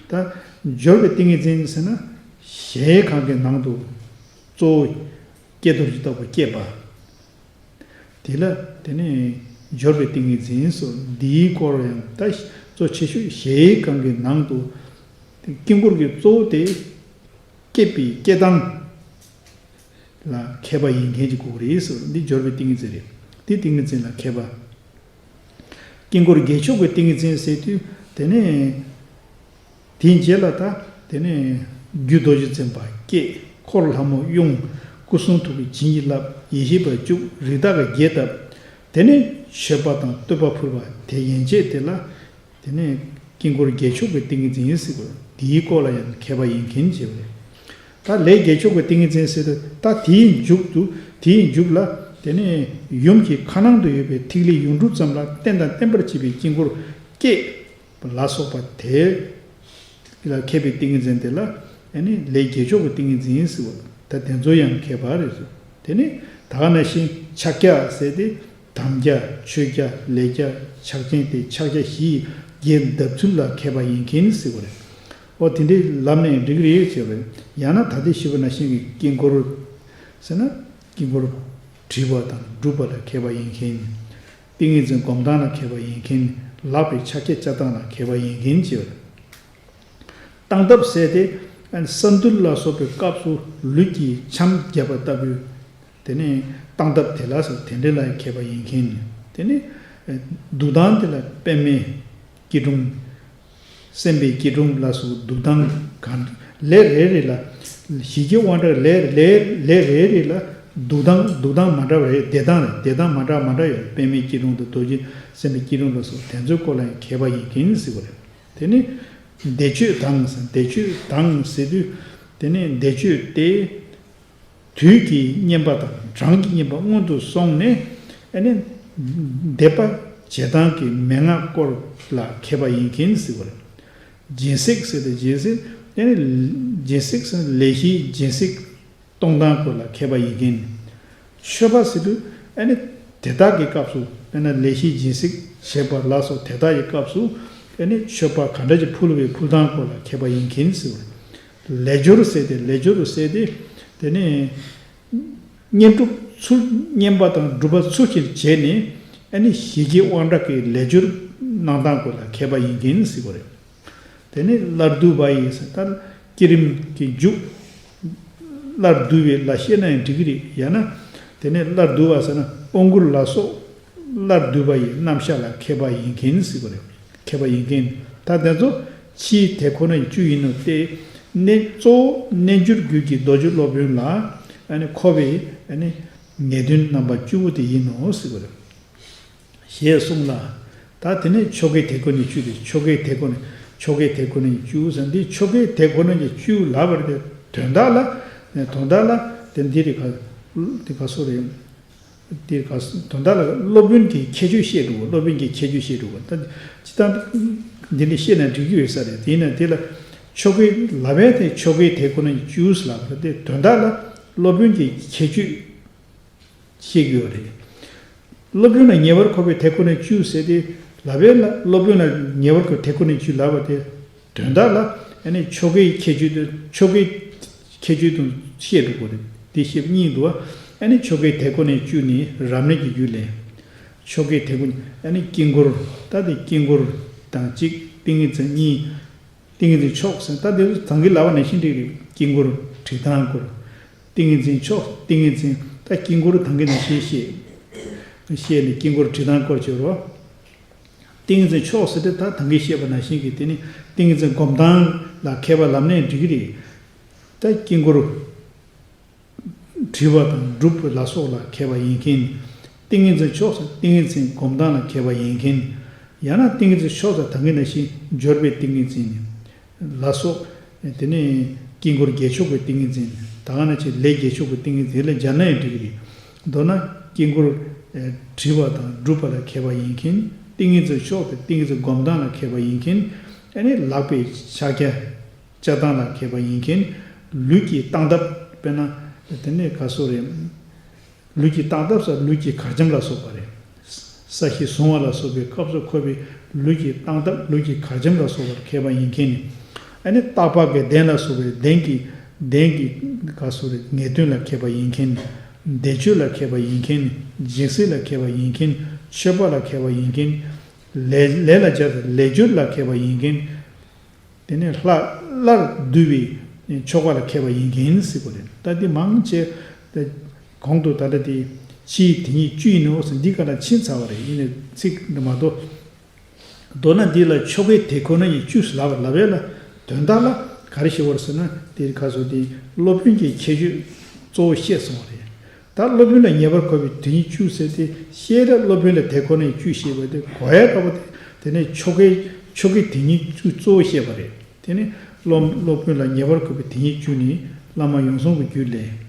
ད་སྦྱོར་བའི་ཏིང་ངེ་འཛིན་ཟེར་ན་གཞལ་ཡས་ཁང་གི་ནང་དུ་གཙོ་བོ་ཀྱེ་རྡོ་རྗེ་ལྟ་བུ་བསྐྱེད་པ། དེ་ལ་དེ་ནས་སྦྱོར་བའི་ཏིང་ངེ་འཛིན་སོགས་འདིའི་སྐོར་ཡང་ད་གཙོ་ཆེ་ཤོས་གཞལ་ཡས་ཁང་གི་ནང་དུ་དཀྱིལ་འཁོར་གྱི་གཙོ་བོ་དེ་བསྐྱེད་པའི་བསྐྱེད་སྟངས་ལ་མཁས་པ་ཡིན་མཁན་གྱི་སྐོར་རེད་ཟེར། འདི་སྦྱོར་བའི་ཏིང་ངེ་འཛིན་རེད། འདི་ཏིང་ངེ་འཛིན་ལ་མཁས་པ། དཀྱིལ་འཁོར་རྒྱལ་མཆོག་གི་ཏིང་ངེ་འཛིན་ཟེར་དུས་དེ་ནས་དེའི་རྗེས་ལ་ད་དེ་ནས་རྒྱུ་རྡོ་རྗེ་འཛིན་པ་བསྐྱེད། འཁོར་ལྷ་མོ་དབྱུང་། སྐུ་གསུང་ཐུགས་ཀྱི་བྱིན་གྱིས་བརླབས། ཡེ་ཤེས་པ་བཅུག་རི་དྭགས་ཀྱི་རྒྱས་བཏབ། དེ་ནས་མཆོད་པ་དང་བསྟོད་པ་ཕུལ་བ་དེ་ཡན་ཆད་དེ་ལ་དེ་ནས་དཀྱིལ་འཁོར་རྒྱལ་མཆོག་གི་ཏིང་ངེ་འཛིན་ཟེར་བ་འདིའི་སྐོར་ལ་ཡང་མཁས་པ་ཡིན་མཁན་བྱེད་པ་རེད། ད་ལས་རྒྱལ་མཆོག་གི་ཏིང་ངེ་འཛིན་ཟེར་དུས་ད་དེའི་མཇུག་ཏུ་དེའི་མཇུག་ལ་དེ་ནས་ཡུམ་གྱི་ཁ་ནང་དུ་ཡོད་པའི་ཐིག་ལེ་ཡུངས་གྲུབ་ཙམ་ལ་རྟེན་དང་བརྟེན་པར་བྱེད་པའི་དཀྱིལ་འཁོར་བསྐྱེད་ལ་སོགས་པ་དེ་ལ་མཁས་པའི་ཏིང་ངེ་འཛིན་དེ་ལ་ཨ་ནི་ལས་རྒྱལ་མཆོག་གི་ཏིང་ངེ་འཛིན་ཟེར་བ་ད་དེ་ཚོ་ཡང་མཁས་པ་རེད་ཟེར། དེ་ནི་ད་ག་ནང་བཞིན་ཕྱག་རྒྱ་ཟེར་ཏེ་དམ་རྒྱ་ཆོས་རྒྱ་ལས་རྒྱ་ཕྱག་ཆེན་ཏེ་ཕྱག་རྒྱ་བཞི་ཡི་རྒྱས་གདབ་ཚུལ་ལ་མཁས་པ་ཡིན་མཁན་ཟེར་བ་རེད། ཨོ་དེ་འདྲའི་ལམ་ནས་འགྲིག་རེད་ཟེར་བ་རེད། ཡང་ན་ད་ལྟའི་ཞུས་པ་ནང་བཞིན་གྱི་དཀྱིལ་འཁོར་ཟེར་ན་དཀྱིལ་འཁོར་བྲི་བ་དང་སྒྲུབ་པ་ལ་མཁས་པ་ཡིན་མཁན། ཏིང་ངེ་འཛིན་སྒོམ་སྟངས་ལ་མཁས་པ་ཡིན་མཁན། ལག་པའི་ཕྱག་རྒྱ་བཅའ་སྟངས་ལ་མཁས་པ་ཡིན་མཁན་བཅས། བཏང་ཐབས་ཟེར་ཏེ་ས་འདུལ་ལ་སོགས་པའི་སྐབས་སུ་ལུས་ཀྱིས་འཆམ་བརྒྱབ་པ་ལྟ་བུའི་དེ་ནས་བཏང་ཐབས་དེ་ལ་སོགས་དེ་འདྲ་ལ་མཁས་པ་ཡིན་མཁན། དེ་ནས་འདུག་སྟངས་དེ་ལ་པདྨའི་སྐྱིལ་ཀྲུང་། སེམས་དཔའི་སྐྱིལ་ཀྲུང་ལ་སོགས་འདུག་སྟངས་གང་ལས་རེ་རེ་ལ་ཞི་རྒྱས་དབང་དྲག་ལས་ལས་ལས་རེ་རེ་ལ་འདུག་སྟངས་འདུག་སྟངས་མ་འདྲ་བ་རེད། བསྡད་སྟངས་རེད། བསྡད་སྟངས་མ་འདྲ་མ་འདྲ་ཡོད། པདྨའི་སྐྱིལ་ཀྲུང་དང་རྡོ་རྗེ་སེམས་དཔའི་སྐྱིལ་ཀྲུང་ལ་སོགས་དེ་ཚོའི་སྐོར་ལ་ཡང་མཁས་པ་ཡིན་མཁན་ཟེར་བ་རེད། དེ་ནི་བཟླས་བརྗོད་དང་ཟེར། བཟླས་བརྗོད་དང་ཟེར་དུས་དེ་ནི་བཟླས་བརྗོད་དེ་དུས་ཀྱི་བསྙེན་པ་དང་གྲངས་ཀྱི་བསྙེན་པ་སྔོན་དུ་སོང་ནས་ཨ་ནི་བཟླས་པ་བྱེད་སྟངས་ཀྱི་མན་ངག་སྐོར་ལ་མཁས་པ་ཡིན་མཁན་ཟེར་བ་རེད། སྦྱིན་སྲེག་ཟེར་ཏེ་སྦྱིན་སྲེག་ཨ་ནི་སྦྱིན་སྲེག་ཟེར་ན་ལས་བཞིའི་སྦྱིན་སྲེག་གཏོང་སྟངས་སྐོར་ལ་མཁས་པ་ཡིན་མཁན། མཆོད་པ་ཟེར་དུས་ཨ་ནི་དེ་དག་གི་སྐབས་སུ་དཔེར་ན་ལས་བཞིའི་སྦྱིན་སྲེག་བྱེད་པ་ལ་སོགས་དེ་དག་གི་སྐབས་སུ་ཨ་ནི་མཆོད་པ་ག་འདྲ་ཅིག་ཕུལ་བའི་ཕུལ་སྟངས་སྐོར་ལ་མཁས་པ་ཡིན་མཁན་ཟེར་བ། ལས་སྦྱོར་ཟེར་ཏེ་ལས་སྦྱོར་ཟེར་ཏེ་དེ་ནས་བསྙེན་སྒྲུབ་ཚུལ་བསྙེན་པ་དང་སྒྲུབ་པ་ཚུལ་གྱིས་བྱས་ནས་ཨ་ནི་ཞི་རྒྱས་དབང་དྲག་གི་ལས་སྦྱོར་གནང་སྟངས་སྐོར་ལ་མཁས་པ་ཡིན་མཁན་ཟེར་བ་རེད། དེ་ནས་སླར་བསྡུ་བ་ཡི་ཟེར་ད་བསྐྱེད་རིམ་གྱི་མཇུག་སླར་བསྡུ་བའི་ལ་བཤད་ན་ཡང་འགྲིག་གི་རེད། ཡང་ན་དེ་ནས་སླར་བསྡུ་བ་ཟེར་ན་དབང་བསྐུར་ལ་སོགས་སླར་བསྡུ་བ་ཡི་རྣམ་གཞག་ལ་མཁས་པ་ཡིན་མཁན་ཟེར་བ་རེད། མཁས་པ་ཡིན་མཁན། ད་དེ་ཚོ་ཕྱིའི་དེ་ཁོ་ན་ཡི་བཅུ་ཡིན་ནོ་སྟེ། གནས་གཙོ་བོ་རྣལ་འབྱོར་རྒྱུད་ཀྱི་རྡོ་རྗེ་སློབ་དཔོན་ལ་ཨ་ནི་མཁོ་བའི་ཨ་ནི་ངེས་དོན་རྣམ་པ་བཅུ་པོ་དེ་ཡིན་ནོ་ཟེར་བ་རེད། ཞེས་གསུངས་ལ། ད་དེ་ནས་ཆོ་གའི་དེ་ཁོ་ནས་བཅུ་དེ་ཆོ་གའི་དེ་ཁོ་ནས་ཆོ་གའི་དེ་ཁོ་ནས་བཅུ་ཟེར་འདི་ཆོ་གའི་དེ་ཁོ་ནས་བཅུ་ལབ་པ་རེད། དོན་དག་ལ་དོན་དག་ལ་དེ་འདི་རེད་ག་དེ་ག་སོ་རེད། དེ་ག་དོན་དག་ལ་སློབ་དཔོན་གྱི་ཁྱད་ཆོས་བཤད་འགྲོ་བ། སློབ་དཔོན་གྱི་ཁྱད་ཆོས་བཤད་འགྲོ་བ། ད་ཅི་ལྟར་འདི་འདྲ་བཤད་ན་འགྲིག་གི་ཡོད་ས་རེད། དེ་ཡིན་ན་དེ་ལ་ཆོ་གའི་ལབ་པའི་དེ་ཆོ་གའི་དེ་ཁོ་ནས་བཅུ་ལབ་པ་དེ་དོན་དག་ལ་སློབ་དཔོན་གྱི་ཁྱད་ཆོས་བཤད་ཀྱི་ཡོད་རེད། སློབ་དཔོན་ལ་ཉེ་བར་མཁོ་བའི་དེ་ཁོ་ནས་བཅུ་ཟེར་ཏེ་ལབ་པས་ལ་སློབ་དཔོན་ལ་ཉེ་བར་མཁོ་བའི་དེ་ཁོ་ནས་བཅུ་ལབ་པ་དེ་དོན་དག་ལ་ཨ་ནི་ཆོ་གའི་ཁྱད་ཆོས་དང་ཆོ་གའི་ཁྱད་ཆོས་དང་བཤད་འགྲོ་དགོས་རེད། དེ་བཤད་པ་གཉིས་འདུག་བ། ཨ་ནི་ཆོ་གའི་དེ་ཁོ་ནས་བཅུ་ནི་རབ་གནས་ཀྱི་རྒྱུད་ལས། ཆོ་གའི་དེ་ཁོ་ནས་ཨ་ནི་དཀྱིལ་འཁོར་ད་དེ་དཀྱིལ་འཁོར་དང་གཅིག་ཏིང་ངེ་འཛིན་གཉིས། ཏིང་ངེ་འཛིན་མཆོག་ཟེར་ད་དེ་ཚོ་ད་གིན་ལབ་པ་ནང་བཞིན་འགྲིག་རེད། དཀྱིལ་འཁོར་བྲི་སྟངས་སྐོར། ཏིང་ངེ་འཛིན་མཆོག་ཏིང་ངེ་འཛིན་ད་དཀྱིལ་འཁོར་ད་གིན་ནང་བཞིན་བཤད། བཤད་ནས་དཀྱིལ་འཁོར་བྲི་སྟངས་སྐོར་བྱེད་རོགས། ཏིང་ངེ་འཛིན་མཆོག་ཟེར་ཏེ་ད་ད་གིན་བཤད་པ་ནང་བཞིན་གྱི་དེ་ནི་ཏིང་ངེ་འཛིན་སྒོམ་སྟངས་ལ་མཁས་པ་ལབ་ནའི་འགྲིག་གི་རེད། ད་དཀྱིལ་འཁོར་བྲི་བ་དང་སྒྲུབ་པ་ལ་སོགས་ལ་མཁས་པ་ཡིན་མཁན། ཏིང་ངེ་འཛིན་མཆོག་ཟེར་ཏིང་ངེ་འཛིན་སྒོམ་སྟངས་ལ་མཁས་པ་ཡིན་མཁན། ཡང་ན་ཏིང་ངེ་འཛིན་མཆོག་ཟེར་ད་གིན་ནང་བཞིན་སྦྱོར་བའི་ཏིང་ངེ་འཛིན་ལ་སོགས། དེ་ནས་དཀྱིལ་འཁོར་རྒྱལ་མཆོག་གི་ཏིང་ངེ་འཛིན། ད་ག་ནང་བཞིན་ལས་རྒྱལ་མཆོག་གི་ཏིང་ངེ་འཛིན་ལ་སྦྱར་ན་ཡང་འགྲིག་གི་རེད། མདོར་ན་དཀྱིལ་འཁོར་བྲི་བ་དང་སྒྲུབ་པ་ལ་མཁས་པ་ཡིན་མཁན། ཏིང་ངེ་འཛིན་མཆོག་དང་ཏིང་ངེ་འཛིན་སྒོམ་སྟངས་ལ་མཁས་པ་ཡིན་མཁན། ཨ་ནི་ལག་པའི་ཕྱག་རྒྱ་བཅའ་སྟངས་ལ་མཁས་པ་ཡིན་མཁན། ལུས་ཀྱི་སྟངས་སྟབས། དཔེར་ན་དེ་ནས་ག་སོ་རེད། ལུས་ཀྱི་སྟངས་སྟབས་སམ་ལུས་ཀྱི་གར་འཆམ་ལ་སོགས་པ་རེད། ས་གཞི་བཟུང་བ་ལ་སོགས་པའི་སྐབས་སུ་འཁོར་བའི་ལུས་ཀྱི་སྟངས་སྟབས་ལུས་ཀྱི་གར་འཆམ་ལ་སོགས་པར་མཁས་པ་ཡིན་མཁན་ནི། ཨ་ནི་རྟག་པ་གི་གདན་ལ་སོགས་པའི་གདན་གྱི་གདན་གྱི་ག་སོ་རེད་ངེས་དོན་ལ་མཁས་པ་ཡིན་མཁན། བཟླས་བརྗོད་ལ་མཁས་པ་ཡིན་མཁན། སྦྱིན་སྲེག་ལ་མཁས་པ་ཡིན་མཁན། མཆོད་པ་ལ་མཁས་པ་ཡིན་མཁན། ལས་ལས་ལ་སྦྱར་ཏེ་ལས་སྦྱོར་ལ་མཁས་པ་ཡིན་མཁན། དེ་ནས་ལྷ་སླར་བསྡུ་བའི་ཆོ་ག་ལ་མཁས་པ་ཡིན་མཁན་ཟེར་དགོས་རེད། ད་འདི་མང་ཆེ་ད་གོང་དུ་ད་ལྟ་དེ་ཕྱིའི་དེ་ཉིད་བཅུ་ཡིན་ནོ་ཟེར་འདི་ག་ལ་ཕྱིན་ཚར་བ་རེད། ཡིན་ནའི་ཚིག་འདི་མ་གཏོགས། མདོར་ན་འདི་ལ་ཆོ་གའི་དེ་ཁོ་ན་ཉིད་བཅུ་ལབ་ལབ་ཡས་ལ་དོན་དག་ལ་ག་རེ་ཞིག་བར་ཟེར་ན་དེ་ག་སོ་དེ་སློབ་དཔོན་གྱི་ཁྱད་ཆོས་གཙོ་བོ་བཤད་སོང་བ་རེད། ད་སློབ་དཔོན་ལ་ངེས་པར་དགོས་པའི་དེ་ཉིད་བཅུ་ཟེར་ཏེ་བཤད་ལ་སློབ་དཔོན་ལ་དེ་ཁོ་ན་ཉིད་བཅུ་ཞེས་པ་དེ་གོ་ཡ་འདྲ་པོ་དེ་དེ་ནས་ཆོ་གའི་ཆོ་གའི་དེ་ཉིད་བཅུ་གཙོ་བོ་བཤད་པ་རེད། དེ་ནས་སློབ་སློབ་དཔོན་ལ་ངེས་པར་དགོས་པའི་དེ་ཉིད་བཅུ་ནི་བླ་མ་ཡོངས་བཟུང་གི་རྒྱུད་ལས།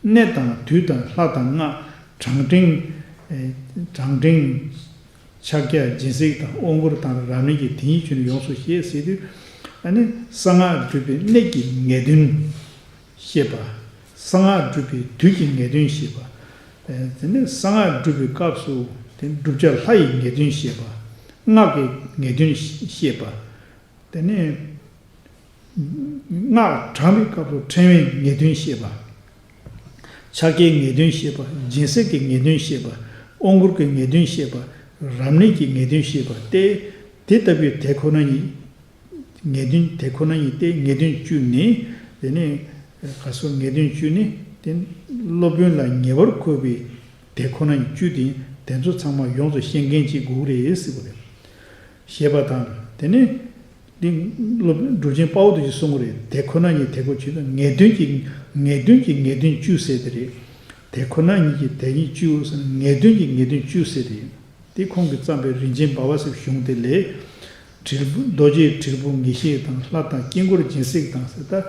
གནས་དང་དུས་དང་ལྷ་དང་སྔགས། བགྲང་བསྲིང་། བགྲང་བསྲིང་། ཕྱག་རྒྱ་སྦྱིན་སྲེག་དང་དབང་བསྐུར་དང་རབ་གནས་ཀྱི་དེ་ཉིད་བཅུ་ནི་ཡོངས་སུ་ཤེས་ཟེར་དུས། ཨ་ནི་གསང་སྔགས་སྒྲུབ་པའི་གནད་ཀྱི་ངེས་དོན་བཤད་པ། གསང་སྔགས་སྒྲུབ་པའི་དུས་ཀྱི་ངེས་དོན་བཤད་པ། དེ་ནས་གསང་སྔགས་སྒྲུབ་པའི་སྐབས་སུ་དེ་བསྒྲུབ་བྱ་ལྷ་ཡི་ངེས་དོན་བཤད་པ། སྔགས་ཀྱི་ངེས་དོན་བཤད་པ། དེ་ནས་སྔགས་བགྲང་བའི་སྐབས་སུ་ཕྲེང་བའི་ངེས་དོན་བཤད་པ། ཕྱག་རྒྱའི་ངེས་དོན་བཤད་པ། སྦྱིན་སྲེག་གི་ངེས་དོན་བཤད་པ། དབང་བསྐུར་གྱི་ངེས་དོན་བཤད་པ། རབ་གནས་ཀྱི་ངེས་དོན་བཤད་པ་སྟེ། དེ་ལྟ་བུའི་དེ་ཁོ་ན་ཉིད། ངེས་དོན་དེ་ཁོ་ན་ཉིད་དེ་ངེས་དོན་བཅུ་ནི། དེ་ནི་ག་སོ་ངེས་དོན་བཅུ་ནི་དེ་སློབ་དཔོན་ལ་ངེས་པར་དགོས་པའི་དེ་ཁོ་ན་ཉིད་བཅུ་དེ་དེ་ཚོ་ཚང་མ་ཡོངས་སུ་ཤེས་མཁན་ཅིག་དགོས་རེད་ཟེར་བ་རེད། ཞེས་པ་དང་། དེ་ནས་འདི་སློབ་སྒྲུབ་ཆེན་དཔའ་བོ་དེ་ཚོས་གསུང་གི་རེད། དེ་ཁོ་ན་ཉིད་དེ་ཁོ་ཆོས་དང་ངེས་དོན་གྱི་ངེས་དོན་གྱི་ངེས་དོན་བཅུ་ཟེར་དེ་རེད། དེ་ཁོ་ན་ཉིད་ཀྱི་དེ་ཉིད་བཅུ་ཟེར་ན་ངེས་དོན་གྱི་ངེས་དོན་བཅུ་ཟེར་དེ་རེད། དེ་ཁོང་གིས་བརྩམས་པའི་རིན་ཆེན་འབའ་བ་ཟེར་བའི་གཞུང་དེ་ལས། དྲིལ་བུ་རྡོ་རྗེའི་དྲིལ་བུ་ངེས་ཤེས་དང་ལྷ་དང་དཀྱིལ་འཁོར་སྦྱིན་སྲེག་དང་ཟེར། ད་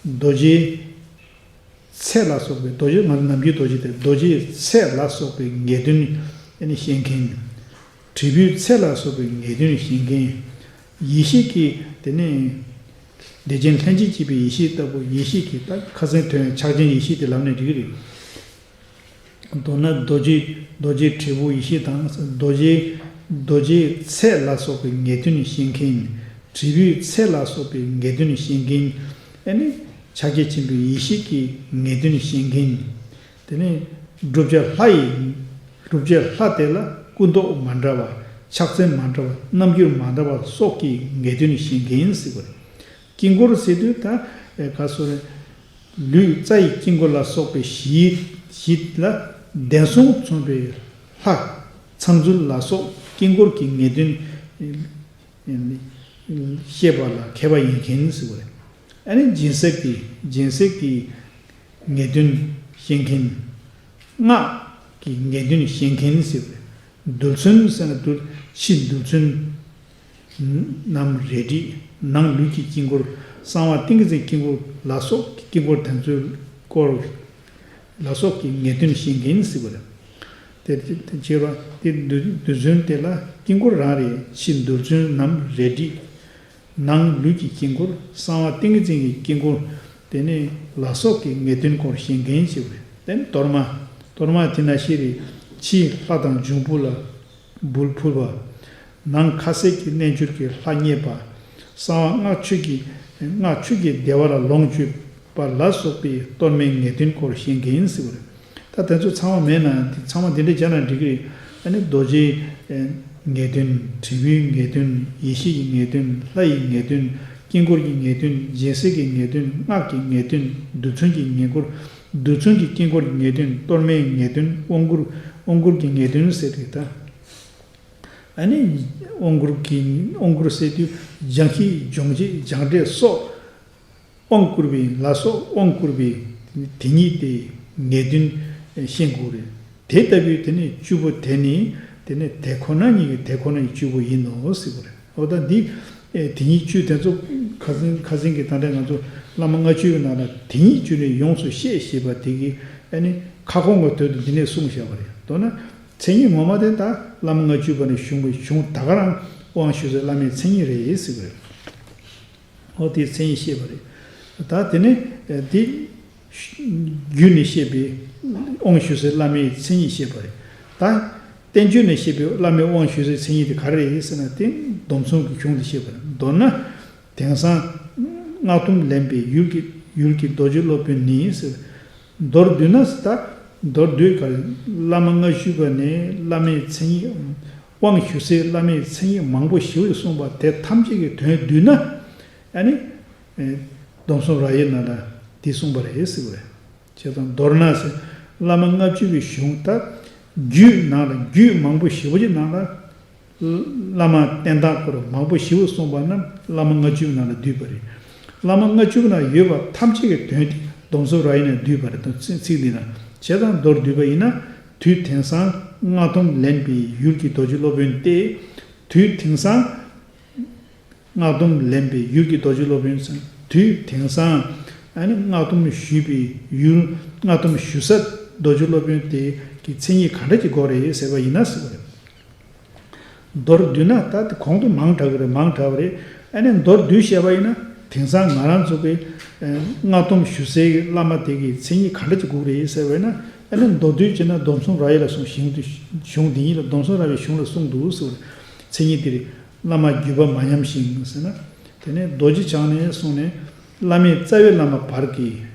རྡོ་རྗེའི་ཚད་ལ་སོགས་པའི་རྡོ་རྗེ་ང་ཚོ་ནམ་རྒྱུན་རྡོ་རྗེ་དེ་རྡོ་རྗེའི་ཚད་ལ་སོགས་པའི་ངེས་དོན་ཨ་ནི་ཤེས་མཁན། དྲིལ་བུའི་ཚད་ལ་སོགས་པའི་ངེས་དོན་ཤེས་མཁན། ཡེ་ཤེས་ཀྱི་དེ་ནས་བདེ་ཆེན་ལྷན་ཅིག་སྐྱེས་པའི་ཡེ་ཤེས་ལྟ་བུ་ཡེ་ཤེས་ཀྱི་ད་ཁ་སང་ཐོན་ཕྱག་ཆེན་ཡེ་ཤེས་དེ་ལབ་ནས་འགྲིག་གི་རེད། མདོར་ན་རྡོ་རྗེ་རྡོ་རྗེ་དྲིལ་བུ་ཡེ་ཤེས་དང་རྡོ་རྗེ་རྡོ་རྗེའི་ཚད་ལ་སོགས་པའི་ངེས་དོན་ཤེས་མཁན། དྲིལ་བུའི་ཚད་ལ་སོགས་པའི་ངེས་དོན་ཤེས་མཁན། ཨ་ནི་ཕྱག་རྒྱ་ཆེན་པོའི་ཡེ་ཤེས་ཀྱི་ངེས་དོན་ཤེས་མཁན། དེ་ནས་བསྒྲུབ་བྱ་ལྷ་ཡི་བསྒྲུབ་བྱ་ལྷ་དེ་ལ་སྐུ་མདོག་མ་འདྲ་བ། ཕྱག་མཚན་མ་འདྲ་བ། རྣམ་འགྱུར་མ་འདྲ་བ་སོགས་ཀྱི་ངེས་དོན་ཤེས་མཁན་ཟེར་བ་རེད། དཀྱིལ་འཁོར་ཟེར་དུས་ད་ག་སོ་རེད། ལུས་རྩ་ཡི་དཀྱིལ་འཁོར་ལ་སོགས་པའི་གཞི་གཞི་ལ་གདན་ཟུང་མཚོན་པའི་ལྷ་ཚང་ཚུལ་ལ་སོགས་དཀྱིལ་འཁོར་གྱི་ངེས་དོན་ཤེས་པ་ལ་མཁས་པ་ཡིན་མཁན་ཟེར་བ་རེད། ཨ་ནི་སྦྱིན་སྲེག་གི་སྦྱིན་སྲེག་གི་ངེས་དོན་ཤེས་མཁན། སྔགས་ཀྱི་ངེས་དོན་ཤེས་མཁན་ཟེར་བ་རེད། རྡུལ་ཚོན་ཟེར་ན་རྡུལ་ཕྱི་རྡུལ་ཚོན། ནམ་རེ་བྲིས། ནང་ལུས་ཀྱི་དཀྱིལ་འཁོར། གསང་བ་ཏིང་ངེ་འཛིན་དཀྱིལ་འཁོར་ལ་སོགས་ཀྱི་དཀྱིལ་འཁོར་དེ་ཚོའི་སྐོར་ལ་སོགས་ཀྱི་ངེས་དོན་ཤེས་མཁན་ཟེར་བ་རེད། དེ་དེ་བྱེད་པ་དེ་རྡུལ་རྡུལ་ཚོན་དེ་ལ་དཀྱིལ་འཁོར་རང་རེད། ཕྱི་རྡུལ་ཚོན་ནམ་རེ་བྲིས། ནང་ལུས་ཀྱི་དཀྱིལ་འཁོར། གསང་བ་ཏིང་ངེ་འཛིན་གྱི་དཀྱིལ་འཁོར། དེ་ནས་ལ་སོགས་ཀྱི་ངེས་དོན་སྐོར་ཤེས་མཁན་ཞིག་རེད། དེ་ནས་གཏོར་མ། གཏོར་མ་དེ་ན་ཤེས་རེད། ཕྱི་ལྷ་དང་འབྱུང་པོ་ལ་འབུལ་ཕུལ་བ། ནང་ཁ་ཟས་ཀྱི་རྣལ་འབྱོར་གྱི་ལྷ་མཉེས་པ། གསང་བ་སྔགས་ཆོས་ཀྱི་སྔགས་ཆོས་ཀྱི་བདེ་བ་ལ་ལོངས་སྤྱོད་པ་ལ་སོགས་པའི་གཏོར་མའི་ངེས་དོན་སྐོར་ཤེས་མཁན་ཟེར་བ་རེད། ད་དེ་ཚོ་ཚང་མ་མེད་ན་དེ་ཚང་མ་འདི་འདྲ་སྦྱར་ན་འགྲིག་གི་རེད། ཨ་ནི་རྡོ་རྗེའི་ངེས་དོན། དྲིལ་བུའི་ངེས་དོན། ཡེ་ཤེས་ཀྱི་ངེས་དོན། ལྷ་ཡི་ངེས་དོན། དཀྱིལ་འཁོར་གྱི་ངེས་དོན། སྦྱིན་སྲེག་གི་ངེས་དོན། སྔགས་ཀྱི་ངེས་དོན། རྡུལ་ཚོན་གྱི་ངེས་སྐོར། རྡུལ་ཚོན་གྱི་དཀྱིལ་འཁོར་གྱི་ངེས་དོན། གཏོར་མའི་ངེས་དོན། དབང་བསྐུར། དབང་བསྐུར་གྱི་ངེས་དོན་ཟེར་ཏེ་ད། ཨ་ནི་དབང་བསྐུར་གྱི་དབང་བསྐུར་ཟེར་དུས་སྦྱང་གཞི་སྦྱོང་བྱེད་སྦྱངས་འབྲས་སོགས། དབང་བསྐུར་བའི་ལ་སོགས་དབང་བསྐུར་བའི་དེ་ཉིད་དེ་ངེས་དོན་ཤེས་དགོས་རེད། དེ་ལྟ་བུའི་དེ་ནི་བཅུ་པོ་དེ་ནི་དེ་ནི་དེ་ཁོ་ན་ཉིད་ཀྱི་དེ་ཁོ་ན་ཡི་བཅུ་པོ་ཡིན་ནོ་ཟེར་བ་རེད། འོ་ད་འདི་ཨེ་དེ་ཉིད་བཅུ་དེ་ཚོ་ཁ་སང་ཁ་སང་གི་ད་ལྟ་ང་ཚོ་བླ་མ་ལྔ་བཅུའི་ནང་ལ་དེ་ཉིད་བཅུ་ནི་ཡོངས་སུ་ཤེས་ཞེས་པ་དེ་གི་ཨ་ནི་ཁ་སྐོང་གི་དོན་དུ་འདི་ནས་གསུངས་བཞག་པ་རེད། མདོར་ན་མཚན་ཉིད་ངོ་མ་དེ་ད་བླ་མ་ལྔ་བཅུ་པ་ནས་བྱུང་བའི་གཞུང་ད་ག་རང་དབང་ཞུ་སའི་བླ་མའི་མཚན་ཉིད་རེད་ཟེར་བ་རེད། འོ་དེའི་མཚན་ཉིད་བཤད་པ་རེད། ད་དེ་ནས་དེ་རྒྱུད་ནས་བཤད་པའི་དབང་ཞུ་སའི་བླ་མའི་མཚན་ཉིད་བཤད་པ་རེད། ད་བསྟན་བཅོས་ནས་བཤད་པའི་བླ་མའི་དབང་ཞུ་སའི་མཚན་ཉིད་དེ་ག་རེ་རེད་ཟེར་ན། དེ་སྡོམ་གསུམ་གྱི་གཞུང་དེ་བཤད་པ་རེད། མདོར་ན་དེང་སང་སྔགས་སྡོམ་ལེན་པའི་ཡུལ་གྱི་ཡུལ་གྱི་རྡོ་རྗེ་སློབ་དཔོན་ནི་ཟེར། མདོར་བསྡུས་ན་ཟེར། ད་མདོར་བསྡུས་ག་རེ། བླ་མ་ལྔ་བཅུ་པ་ནས་བླ་མའི་མཚན་ཉིད། དབང་ཞུ་སའི་བླ་མའི་མཚན་ཉིད་མང་པོ་ཞེ་པོ་ཅིག་གསུངས་པ་དེ་ཐམས་ཅད་ཀྱི་དོན་བསྡུས་ན། ཨ་ནི་ཨེ་སྡོམ་གསུམ་རབ་དབྱེ་ནང་ལ་འདི་གསུངས་པ་རེད་ཟེར་བས། བྱས་ཙང་མདོར་ན་ཟེར། བླ་མ་ལྔ་བཅུ་པའི་གཞུང་ད་རྒྱུད་ནང་ལ་རྒྱུད་མང་པོ་ཞེ་པོ་ཅིག་ནང་ལ་བླ་མ་བསྟན་སྟངས་སྐོར་མང་པོ་ཞེ་པོ་གསུངས་པ་རྣམས་བླ་མ་ལྔ་བཅུ་པའི་ནང་ལ་འདུས་པ་རེད། བླ་མ་ལྔ་བཅུ་པའི་ནང་ཡོད་པ་ཐམས་ཅད་ཀྱི་དོན་དེ་སྡོམ་གསུམ་རབ་དབྱེ་ནང་འདུས་པ་རེད་དང་ཚིག་འདི་ན། བྱས་ཙང་མདོར་བསྡུས་པ་ཡིན་ན། དུས་དེང་སང་སྔགས་སྡོམ་ལེན་པའི་ཡུལ་གྱི་རྡོ་རྗེ་སློབ་དཔོན་ཏེ། དུས་དེང་སང་སྔགས་སྡོམ་ལེན་པའི་ཡུལ་གྱི་རྡོ་རྗེ་སློབ་དཔོན་ཟེར། དུས་དེང་སང་ཨ་ནི་སྔགས་སྡོམ་ཞུས་པའི་ཡུལ། སྔགས་སྡོམ་ཞུ་ས་རྡོ་རྗེ་སློབ་དཔོན་དེ་གི་མཚན་ཉིད་ག་འདྲ་ཅིག་དགོས་རེད་ཟེར་བ་ཡིན་ན་ཟེར་བ་རེད། མདོར་བསྡུས་ན་ད་དེ་གོང་དུ་མང་དྲགས་ཀྱི་རེད། མང་དྲགས་པ་རེད། ཨ་ནི་མདོར་བསྡུས་བཤད་པ་ཡིན་ན། དེང་སང་ང་རང་ཚོ་གི་ཨ་སྔགས་སྡོམ་ཞུ་སའི་བླ་མ་དེ་གི་མཚན་ཉིད་ག་འདྲ་ཅིག་དགོས་རེད་ཟེར་བས་ན། ཨ་ནི་མདོར་བསྡུས་བྱས་ན་སྡོམ་གསུམ་རབ་དབྱེ་ལ་གསུངས། གཞུང་དེ་གཞུང་འདི་ཉིད་ལ་སྡོམ་གསུམ་རབ་དབྱེ་གཞུང་ལ་གསུངས་འདུག་ཟེར་བ་རེད། མཚན་ཉིད་དེ་རེད། བླ་མ་བརྒྱུད་པ་མ་ཉམས་ཤིང་ཟེར་ན། དེ་ནས་རྡོ་རྗེ་འཆང་ནས་བཟུང་ནས་བླ་མའི་རྩ་བའི་བླ་མ་བར་གྱི་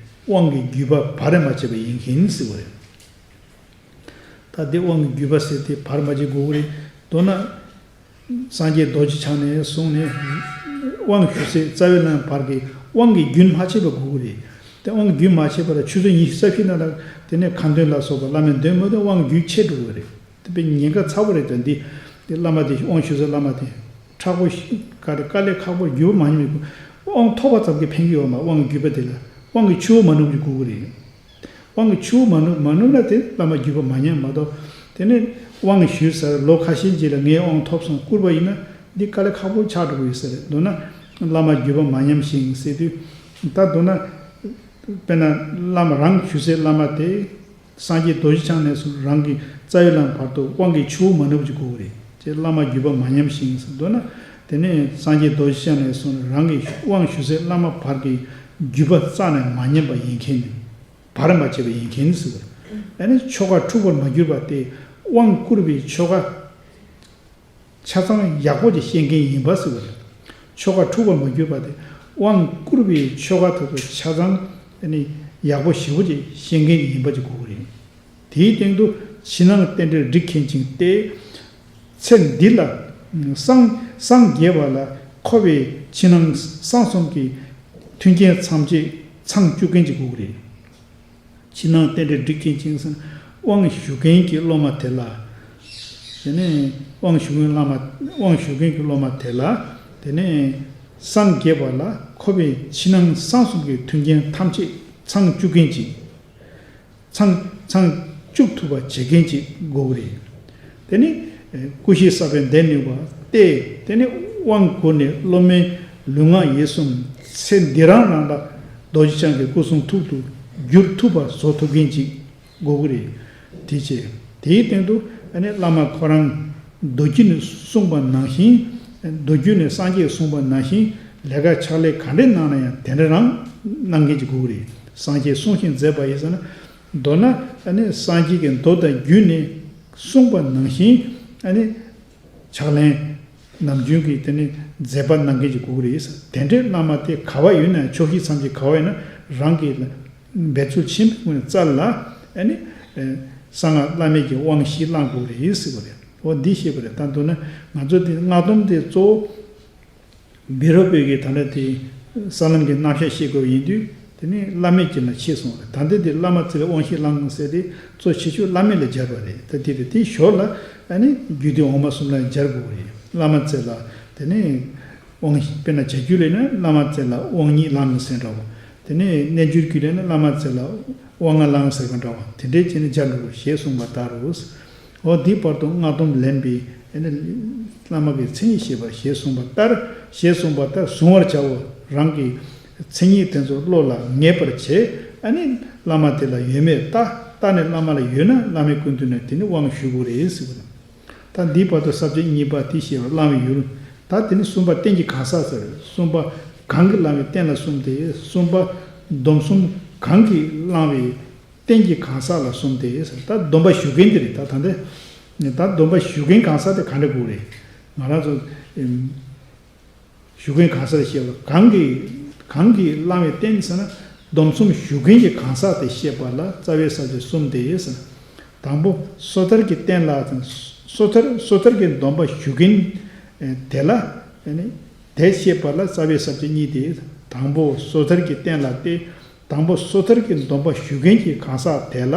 དབང་གི་བརྒྱུད་པ་བར་མ་ཆད་པ་ཡིན་མཁན་ཟེར་བ་རེད། ད་དེ་དབང་གི་བརྒྱུད་པ་ཟེར་དེ་བར་མ་ཆད་དགོས་ཀྱི་རེད། མདོར་ན་སངས་རྒྱས་རྡོ་རྗེ་འཆང་ནས་བཟུང་ནས་དབང་ཞུ་སའི་རྩ་བའི་བླ་མ་བར་གྱི་དབང་གི་རྒྱུན་མ་ཆད་པ་དགོས་ཀྱི་རེད། དེ་དབང་གི་རྒྱུན་མ་ཆད་པ་ལ་ཆུ་ཚོད་ཉི་ཤུ་རྩ་བཞི་ནང་ལ་དེ་ནས་ཁ་འདོན་ལ་སོགས་པ་བླ་མའི་འདོན་མི་འདོན་དབང་གི་རྒྱུན་ཆད་འགྲོ་གི་རེད། དེ་དཔེ་ཉེན་ཁ་ཚ་པོ་རེད། དེ་འདི་དེ་བླ་མ་དེ་དབང་ཞུ་སའི་བླ་མ་དེ་མཁྲེགས་པོ་ཞིག་ག་རེ་དཀའ་ལས་ཁག་པོ་རྒྱུན་མ་ཉམས་ཡོད། དབང་ཐོབ་པ་ཙམ་གྱིས་ཕན་གྱི་ཡོད་མ། དབང་གི་བརྒྱུད་པ་དེ་ལ་དབང་གི་ཆུ་བོ་མ་ནུབ་ཀྱི་དགོས་ཀྱི་རེད། དབང་གི་ཆུ་བོ་མ་ནུབ་མ་ནུབ་ན་དེ་བླ་མ་བརྒྱུད་པ་མ་ཉམས་མ་གཏོགས། དེ་ནས་དབང་ཞུས་ཚར་ལོ་ཁ་ཤས་རྗེས་ལ་ངས་དབང་ཐོབ་སོང་བསྐུར་བ་ཡིན་ན་འདི་དཀའ་ལས་ཁག་པོ་ཆགས་འགྲོ་གི་ཡོད་ས་རེད། མདོར་ན་བླ་མ་བརྒྱུད་པ་མ་ཉམས་ཤིང་ཟེར་དུས། ད་མདོར་ན་དཔེར་ན་བླ་མ་རང་ཞུ་སའི་བླ་མ་དེ་སངས་རྒྱས་རྡོ་རྗེ་འཆང་ནས་བཟུང་རང་གི་རྩ་བའི་བླ་མ་བར་དུ་དབང་གི་ཆུ་བོ་མ་ནུབ་ཀྱི་དགོས་ཀྱི་རེད། ཅེས་བླ་མ་བརྒྱུད་པ་མ་ཉམས་ཤིང་ཟེར། མདོར་ན་དེ་ནས་སངས་རྒྱས་རྡོ་རྗེ་འཆང་ནས་བཟུང་རང་གི་དབང་ཞུ་སའི་བླ་མ་བར་གྱི་བརྒྱུད་པ་རྩ་ནས་མ་ཉམས་པ་ཡིན་མཁན་ནི། བར་མ་ཆད་པ་ཡིན་མཁན་ཟེར། ཨ་ནི་ཆོ་ག་འཁྲུགས་པར་མ་གྱུར་པ་སྟེ། དབང་བསྐུར་བའི་ཆོ་ག་ཆ་ཚང་ཡག་པོ་ཅིག་ཤེས་མཁན་ཡིན་པ་ཟེར་བ་རེད། ཆོ་ག་འཁྲུགས་པར་མ་གྱུར་པ་སྟེ། དབང་བསྐུར་བའི་ཆོ་ག་དེ་ཚོ་ཆ་ཚང་ཨ་ནི་ཡག་པོ་ཞེ་པོ་ཅིག་ཤེས་མཁན་ཡིན་པ་ཅིག་དགོས་ཀྱི་རེད། དེའི་སྟེང་དུ་ཕྱི་ནང་རྟེན་འབྲེལ་སྒྲིག་མཁན་ཅིག་སྟེ། ཚེ་འདི་ལ་སངས་སངས་རྒྱས་པ་ལ་མཁོ་བའི་ཕྱི་ནང་གསང་གསུམ་གྱི་མཐུན་རྐྱེན་ཐམས་ཅད་ཚང་བཅུག་མཁན་ཅིག་དགོས་ཀྱི་རེད། ཕྱི་ནང་རྟེན་འབྲེལ་སྒྲིག་མཁན་ཅིག་ཟེར་ན། དབང་ཞུ་མཁན་གྱི་སློབ་མ་དེ་ལ། དེ་ནས་དབང་ཞུ་མཁན་བླ་མ། དབང་ཞུ་མཁན་གྱི་སློབ་མ་དེ་ལ། དེ་ནས་སངས་རྒྱས་པ་ལ་མཁོ་བའི་ཕྱི་ནང་གསང་གསུམ་གྱི་མཐུན་རྐྱེན་ཐམས་ཅད་ཚང་བཅུག་མཁན་ཅིག་ཚང་ཚང་བཅུག་ཐུབ་པ་བྱེད་མཁན་ཅིག་དགོས་ཀྱི་རེད། དེ་ནི་ཨེ་སྐུ་བཞིའི་ས་བོན་གདན་ནུས་པ་སྟེ། དེ་ནི་དབང་བསྐུར་ནས་སློབ་མའི་ལུས་ངག་ཡིད་གསུམ་ཚེ་འདི་རང་རང་ལ་རྡོ་རྗེ་འཆང་གི་སྐུ་གསུང་ཐུགས་སུ་བསྒྱུར་ཐུབ་པ་བཟོ་ཐུབ་མཁན་ཅིག་དགོས་ཀྱི་རེད། དེ་བྱས་དེའི་སྟེང་དུ་ཨ་ནི་བླ་མ་ཁོ་རང་མདོ་རྒྱུད་ནས་གསུངས་པ་ནང་བཞིན། མདོ་རྒྱུད་ནས་སངས་རྒྱས་གསུངས་པ་ནང་བཞིན་ལས་ཀ་ཕྱག་ལས་ག་འདྲས་གནང་ན་ཡང་དེ་འདྲ་རང་གནང་མཁན་ཅིག་དགོས་ཀྱི་རེད། སངས་རྒྱས་གསུངས་ཤིང་མཛད་པ་ཡིན་ཟེར་ན། མདོར་ན་ཨ་ནི་སངས་རྒྱས་ཀྱི་མདོ་དང་རྒྱུད་ནས་གསུངས་པ་ནང་བཞིན་ཨ་ནི་ཕྱག་ལེན་ནམ་རྒྱུན་གྱི་དེ་ནི་མཛད་པ་གནང་མཁན་ཅིག་དགོས་ཀྱི་རེད། དེ་འདྲའི་བླ་མ་དེ་ག་བ་ཡོད་ན་ཡང་ཕྱོགས་བཞི་མཚམས་བཞི་ག་བ་ཡོད་ན་རང་གི་འབད་རྩོལ་ཆེན་པོའི་ངོས་ནས་བཙལ་ལ། ཨ་ནི་གསང་སྔགས་བླ་མེད་ཀྱི་དབང་བཞི་བླང་དགོས་རེད་ཟེར་བ་རེད། འོ་འདི་ཤེས་པ་རེད། ད་མདོར་ན་ང་ཚོ་དེ་སྔགས་སྡོམ་དེ་གཙོ་བོ། བཻ་རོ་པའི་གི་ད་ལྟ་དེ་ས་ལམ་གྱི་རྣམ་གཞག་བཤད་དགོས་པ་ཡིན་དུས། དེ་ནི་བླ་མེད་ཀྱི་ལ་ཆེས་སོང་བ་རེད། ད་ལྟ་དེ་བླ་མ་རྩེ་ལ་དབང་བཞི་བླང་ཟེར་དེ་གཙོ་ཆེ་ཤོས་བླ་མེད་ལ་སྦྱར་བ་རེད། ད་དེ་རེད། དེ་ཞོར་ལ་ཨ་ནི་རྒྱུད་སྡེ་འོག་མ་གསུམ་ལ་སྦྱར་དགོས་པ་རེད། བླ་མ་རྩེ་ལ་དེ་ནི་དབང་བཞི། དཔེར་ན་བྱ་རྒྱུད་ལ་ཡིན་ན་བླ་མ་རྩེ་ལ་དབང་གཉིས་བླང་ཟེར་འདྲ་བོ། དེ་ནས་རྣལ་འབྱོར་རྒྱུད་ལས་ནི་བླ་མ་ཚེ་ལ་དབང་ང་བླང་ཟེར་བ་འདྲ་བ་དེ་འདྲས་བྱས་ནས་མཇལ་འགྲོ་དགོས་ཞེས་གསུངས་པ་ལྟར་རོ། འོ་འདིའི་བར་དུ་སྔགས་སྡོམ་ལེན་པའི་ཨེ་ནི་བླ་མ་གི་མཚན་ཉིད་ཤེས་པར་ཞེས་གསུངས་པ་ལྟར་ཞེས་གསུངས་པ་ལྟར་གཟུང་བར་བྱའོ། རང་གི་མཚན་ཉིད་དེ་ཚོ་བློ་ལ་ངེས་པར་བྱས། ཨ་ནི་བླ་མ་དེ་ལ་ཡོད་མེད་ལྟ། ལྟ་ནས་བླ་མ་ལ་ཡོད་ན་བླ་མའི་སྐུ་མདུན་ན་དེ་ནི་དབང་ཞུ་དགོས་རེད་ཟེར་བ་དང་། ད་འདིའི་བར་དུ་ས་བཅད་གཉིས་པ་དེ་བཤད་པར་བླང་བའི་ཡུལ། ད་དེ་ནི་གསུམ་པ་རྟེན་གྱི་གང་ཟག་ཟེར། གསུམ་པ་གང་གིས་བླང་བའི་རྟེན་ལ་གསུམ་སྟེ། གསུམ་པ་སྡོམ་གསུམ་གང་གིས་བླང་བའི་རྟེན་གྱི་གང་ཟག་ལ་གསུམ་སྟེ་ཟེར། ད་སྡོམ་པ་ཞུ་མཁན་དེ་རེད། ད་ད་འདི་ད་སྡོམ་པ་ཞུ་མཁན་གང་ཟག་དེ་ག་འདྲ་དགོས་རེད། ང་རང་ཚོ་ཨེམ། ཞུ་མཁན་གང་ཟག་ཞེས་པ་གང་གིས་གང་གིས་བླང་བའི་རྟེན་ཟེར་ན། སྡོམ་གསུམ་ཞུ་མཁན་གྱི་གང་ཟག་དེ་བཤད་པ་ལ་རྩ་བའི་ས་བཅད་གསུམ་སྟེ་ཟེར། དང་པོ་སོ་ཐར་གྱི་རྟེན་ལ་སོ་ཐར་སོ་ཐར་གྱི་སྡོམ་པ་ཞུ་མཁན་དེ་ལ་དེ་བཤད་པ་ལ་རྩ་བའི་ས་བཅད་གཉིས་ཏེ། དང་པོ་སོ་ཐར་གྱི་རྟེན་ལ་སྟེ། དང་པོ་སོ་ཐར་གྱི་སྡོམ་པ་ཞུ་མཁན་གྱི་གང་ཟག་དེ་ལ་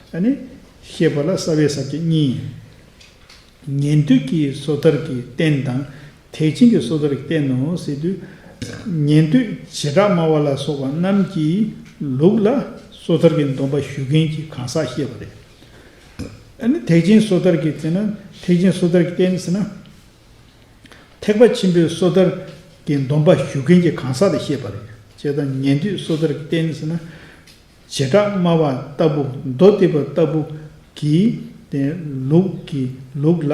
བཤད་པ་ལ་རྩ་བའི་ས་བཅད་གཉིས། ཉན་ཐོས་ཀྱི་སོ་ཐར་གྱི་རྟེན་དང་། ཐེག་ཆེན་གྱི་སོ་ཐར་གྱི་རྟེན་ནོ་ཟེར་དུས། ཉན་ཐོས་བྱེ་བྲག་སྨྲ་བ་ལ་སོགས་པ་རྣམས་ཀྱི་ལུགས་ལ་སོ་ཐར་གྱི་སྡོམ་པ་ཞུ་མཁན་གྱི་གང་ཟག་བཤད་པ་རེད། ཨ་ནི་ཐེག་ཆེན་སོ་ཐར་གྱི་ཟེར་ན། ཐེག་ཆེན་སོ་ཐར་གྱི་རྟེན་ཟེར་ན། ཐེག་པ་ཆེན་པོའི་སོ་ཐར་གྱི་སྡོམ་པ་ཞུ་མཁན་གྱི་གང་ཟག་དེ་བཤད་པ་རེད། བྱས་ཙང་ཉན་ཐོས་སོ་ཐར་གྱི་རྟེན་ཟེར་ན། བྱེ་བྲག་སྨྲ་བ་ལྟ་བུ་མདོ་སྡེ་པ་ལྟ་བུ་གི་དེ་ལུགས་ཀྱི་ལུགས་ལ་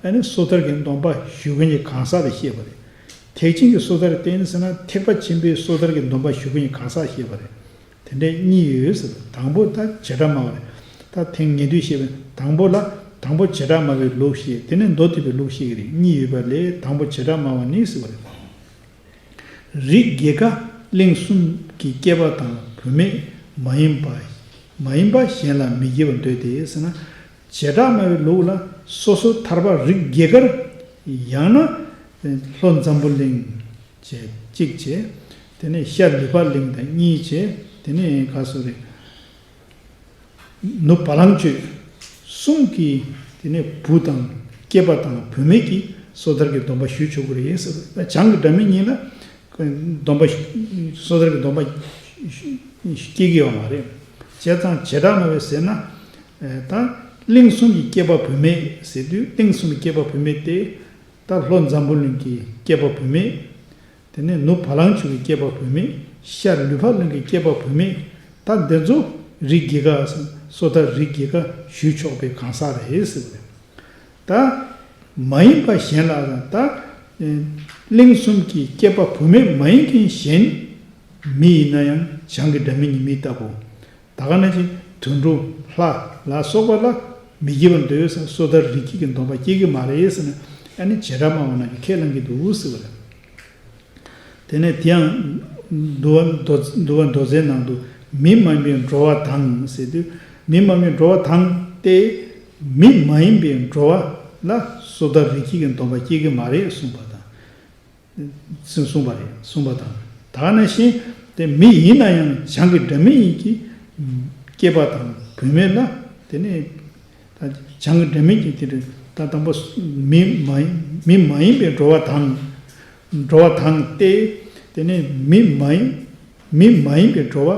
ཨ་ནི་སོ་ཐར་གྱི་སྡོམ་པ་ཞུ་མཁན་གྱི་གང་ཟག་དེ་བཤད་པ་རེད། ཐེག་ཆེན་གྱི་སོ་ཐར་རྟེན་ཟེར་ན་ཐེག་པ་ཆེན་པོའི་སོ་ཐར་གྱི་སྡོམ་པ་ཞུ་མཁན་གྱི་གང་ཟག་བཤད་པ་རེད། དེ་འདྲའི་གཉིས་ཡོད་ཟེར། དང་པོ་ད་བྱེ་བྲག་སྨྲ་བ་རེད། ད་ཐེག་ཉན་ཐོས་བཤད་པའི་དང་པོ་ལ་དང་པོ་བྱེ་བྲག་སྨྲ་བའི་ལུགས་བཤད། དེ་ནས་མདོ་སྡེ་པའི་ལུགས་བཤད་ཀྱི་རེད། གཉིས་ཡོད་པ་ལས་དང་པོ་བྱེ་བྲག་སྨྲ་བ་ནི་ཟེར་བ་རེད། རིགས་བརྒྱད་ཀ་གླིང་གསུམ་གྱི་སྐྱེས་པ་དང་བུད་མེད་མ་ཡིན་པ་མ་ཡིན་པ་གཞན་ལ་མི་སྐྱེ་བར་འདོད་དེ་ཟེར་ན། བྱེ་བྲག་སྨྲ་བའི་ལུགས་ལ་སོ་སོ་ཐར་པ་རིགས་བརྒྱད་ཀར། ཡང་ན་ལྷོ་འཛམ་བུ་གླིང་བྱས་གཅིག་བྱས། དེ་ནས་ཤར་ལུས་འཕགས་གླིང་དང་གཉིས་བྱས། དེ་ནས་ག་སོ་རེད། ནུབ་བ་ལང་སྤྱོད་གསུམ་གྱི་དེ་ནས་བུ་དང་སྐྱེས་པ་དང་བུད་མེད་ཀྱི་སོ་ཐར་གྱི་སྡོམ་པ་ཞུ་ཆོག་གི་རེད་ཟེར། བྱང་གི་སྒྲ་མི་སྙན་ལ་སྡོམ་པ་སོ་ཐར་གྱི་སྡོམ་པ་སྐྱེ་གི་ཡོད་མ་རེད། བྱས་ཙང་བྱེ་བྲག་སྨྲ་བས་ཟེར་ན། ད་གླིང་གསུམ་གྱི་སྐྱེས་པ་བུད་མེད་ཟེར་དུས་གླིང་གསུམ་གྱི་སྐྱེས་པ་བུད་མེད་དེ། ད་ལྷོ་འཛམ་བུ་གླིང་གི་སྐྱེས་པ་བུད་མེད། དེ་ནས་ནུབ་བ་ལང་སྤྱོད་ཀྱི་སྐྱེས་པ་བུད་མེད། ཤར་ལུས་འཕགས་གླིང་གི་སྐྱེས་པ་བུད་མེད། ད་འདི་ཚོ་རིགས་བརྒྱད་ཀ་སོ་ཐར་རིགས་བརྒྱད་ཀ་ཞུ་ཆོག་པའི་གང་ཟག་རེད་ཟེར་བ་རེད། ད་མ་ཡིན་པ་གཞན་ལ་ད་གླིང་གསུམ་གྱི་སྐྱེས་པ་བུད་མེད་མ་ཡིན་མཁན་གཞན་མི་ཡིན་ན་ཡང་བྱང་གི་སྒྲ་མི་སྙན་མི་ལྟ་བུ། ད་ག་ནང་བཞིན་དུད་འགྲོ་ལྷ་ལ་སོགས་པ་ལ་མི་སྐྱེ་བར་འདོད་ཟེར་སོ་ཐར་རིགས་བརྒྱད་ཀྱི་སྡོམ་པ་སྐྱེ་གི་མ་རེད་ཟེར་ན། ཨ་ནི་བྱེ་བྲག་སྨྲ་བ་རྣམས་ཀྱིས་ཁས་བླང་གི་འདུག་ཟེར་བ་རེད། དེ་ནས་དེ་ཡང་འདུལ་བ་མདོ་འདུལ་བ་མདོ་རྩའི་ནང་དུ་མི་མ་ཡིན་པའི་འགྲོ་བ་དང་ཟེར་དུས། མི་མ་ཡིན་པའི་འགྲོ་བ་དང་སྟེ། མི་མ་ཡིན་པའི་འགྲོ་བ་ལ་སོ་ཐར་རིགས་བརྒྱད་ཀྱི་སྡོམ་པ་སྐྱེ་གི་མ་རེད་གསུངས་པ་དང་། གསུངས་པ་རེད། གསུངས་པ་དང་། ད་ག་ནང་བཞིན་དེ་མི་ཡིན་ན་ཡང་བྱང་གི་སྒྲ་མི་སྙན་གྱི་སྐྱེས་པ་དང་བུད་མེད་ལ། དེ་ནས་ད་བྱང་གི་སྒྲ་མི་སྙན་གྱི་དེ་རེད། ད་དང་པོ་མི་མ་ཡིན་མི་མ་ཡིན་པའི་འགྲོ་བ་དང་། འགྲོ་བ་དང་སྟེ། དེ་ནས་མི་མ་ཡིན་མི་མ་ཡིན་པའི་འགྲོ་བ་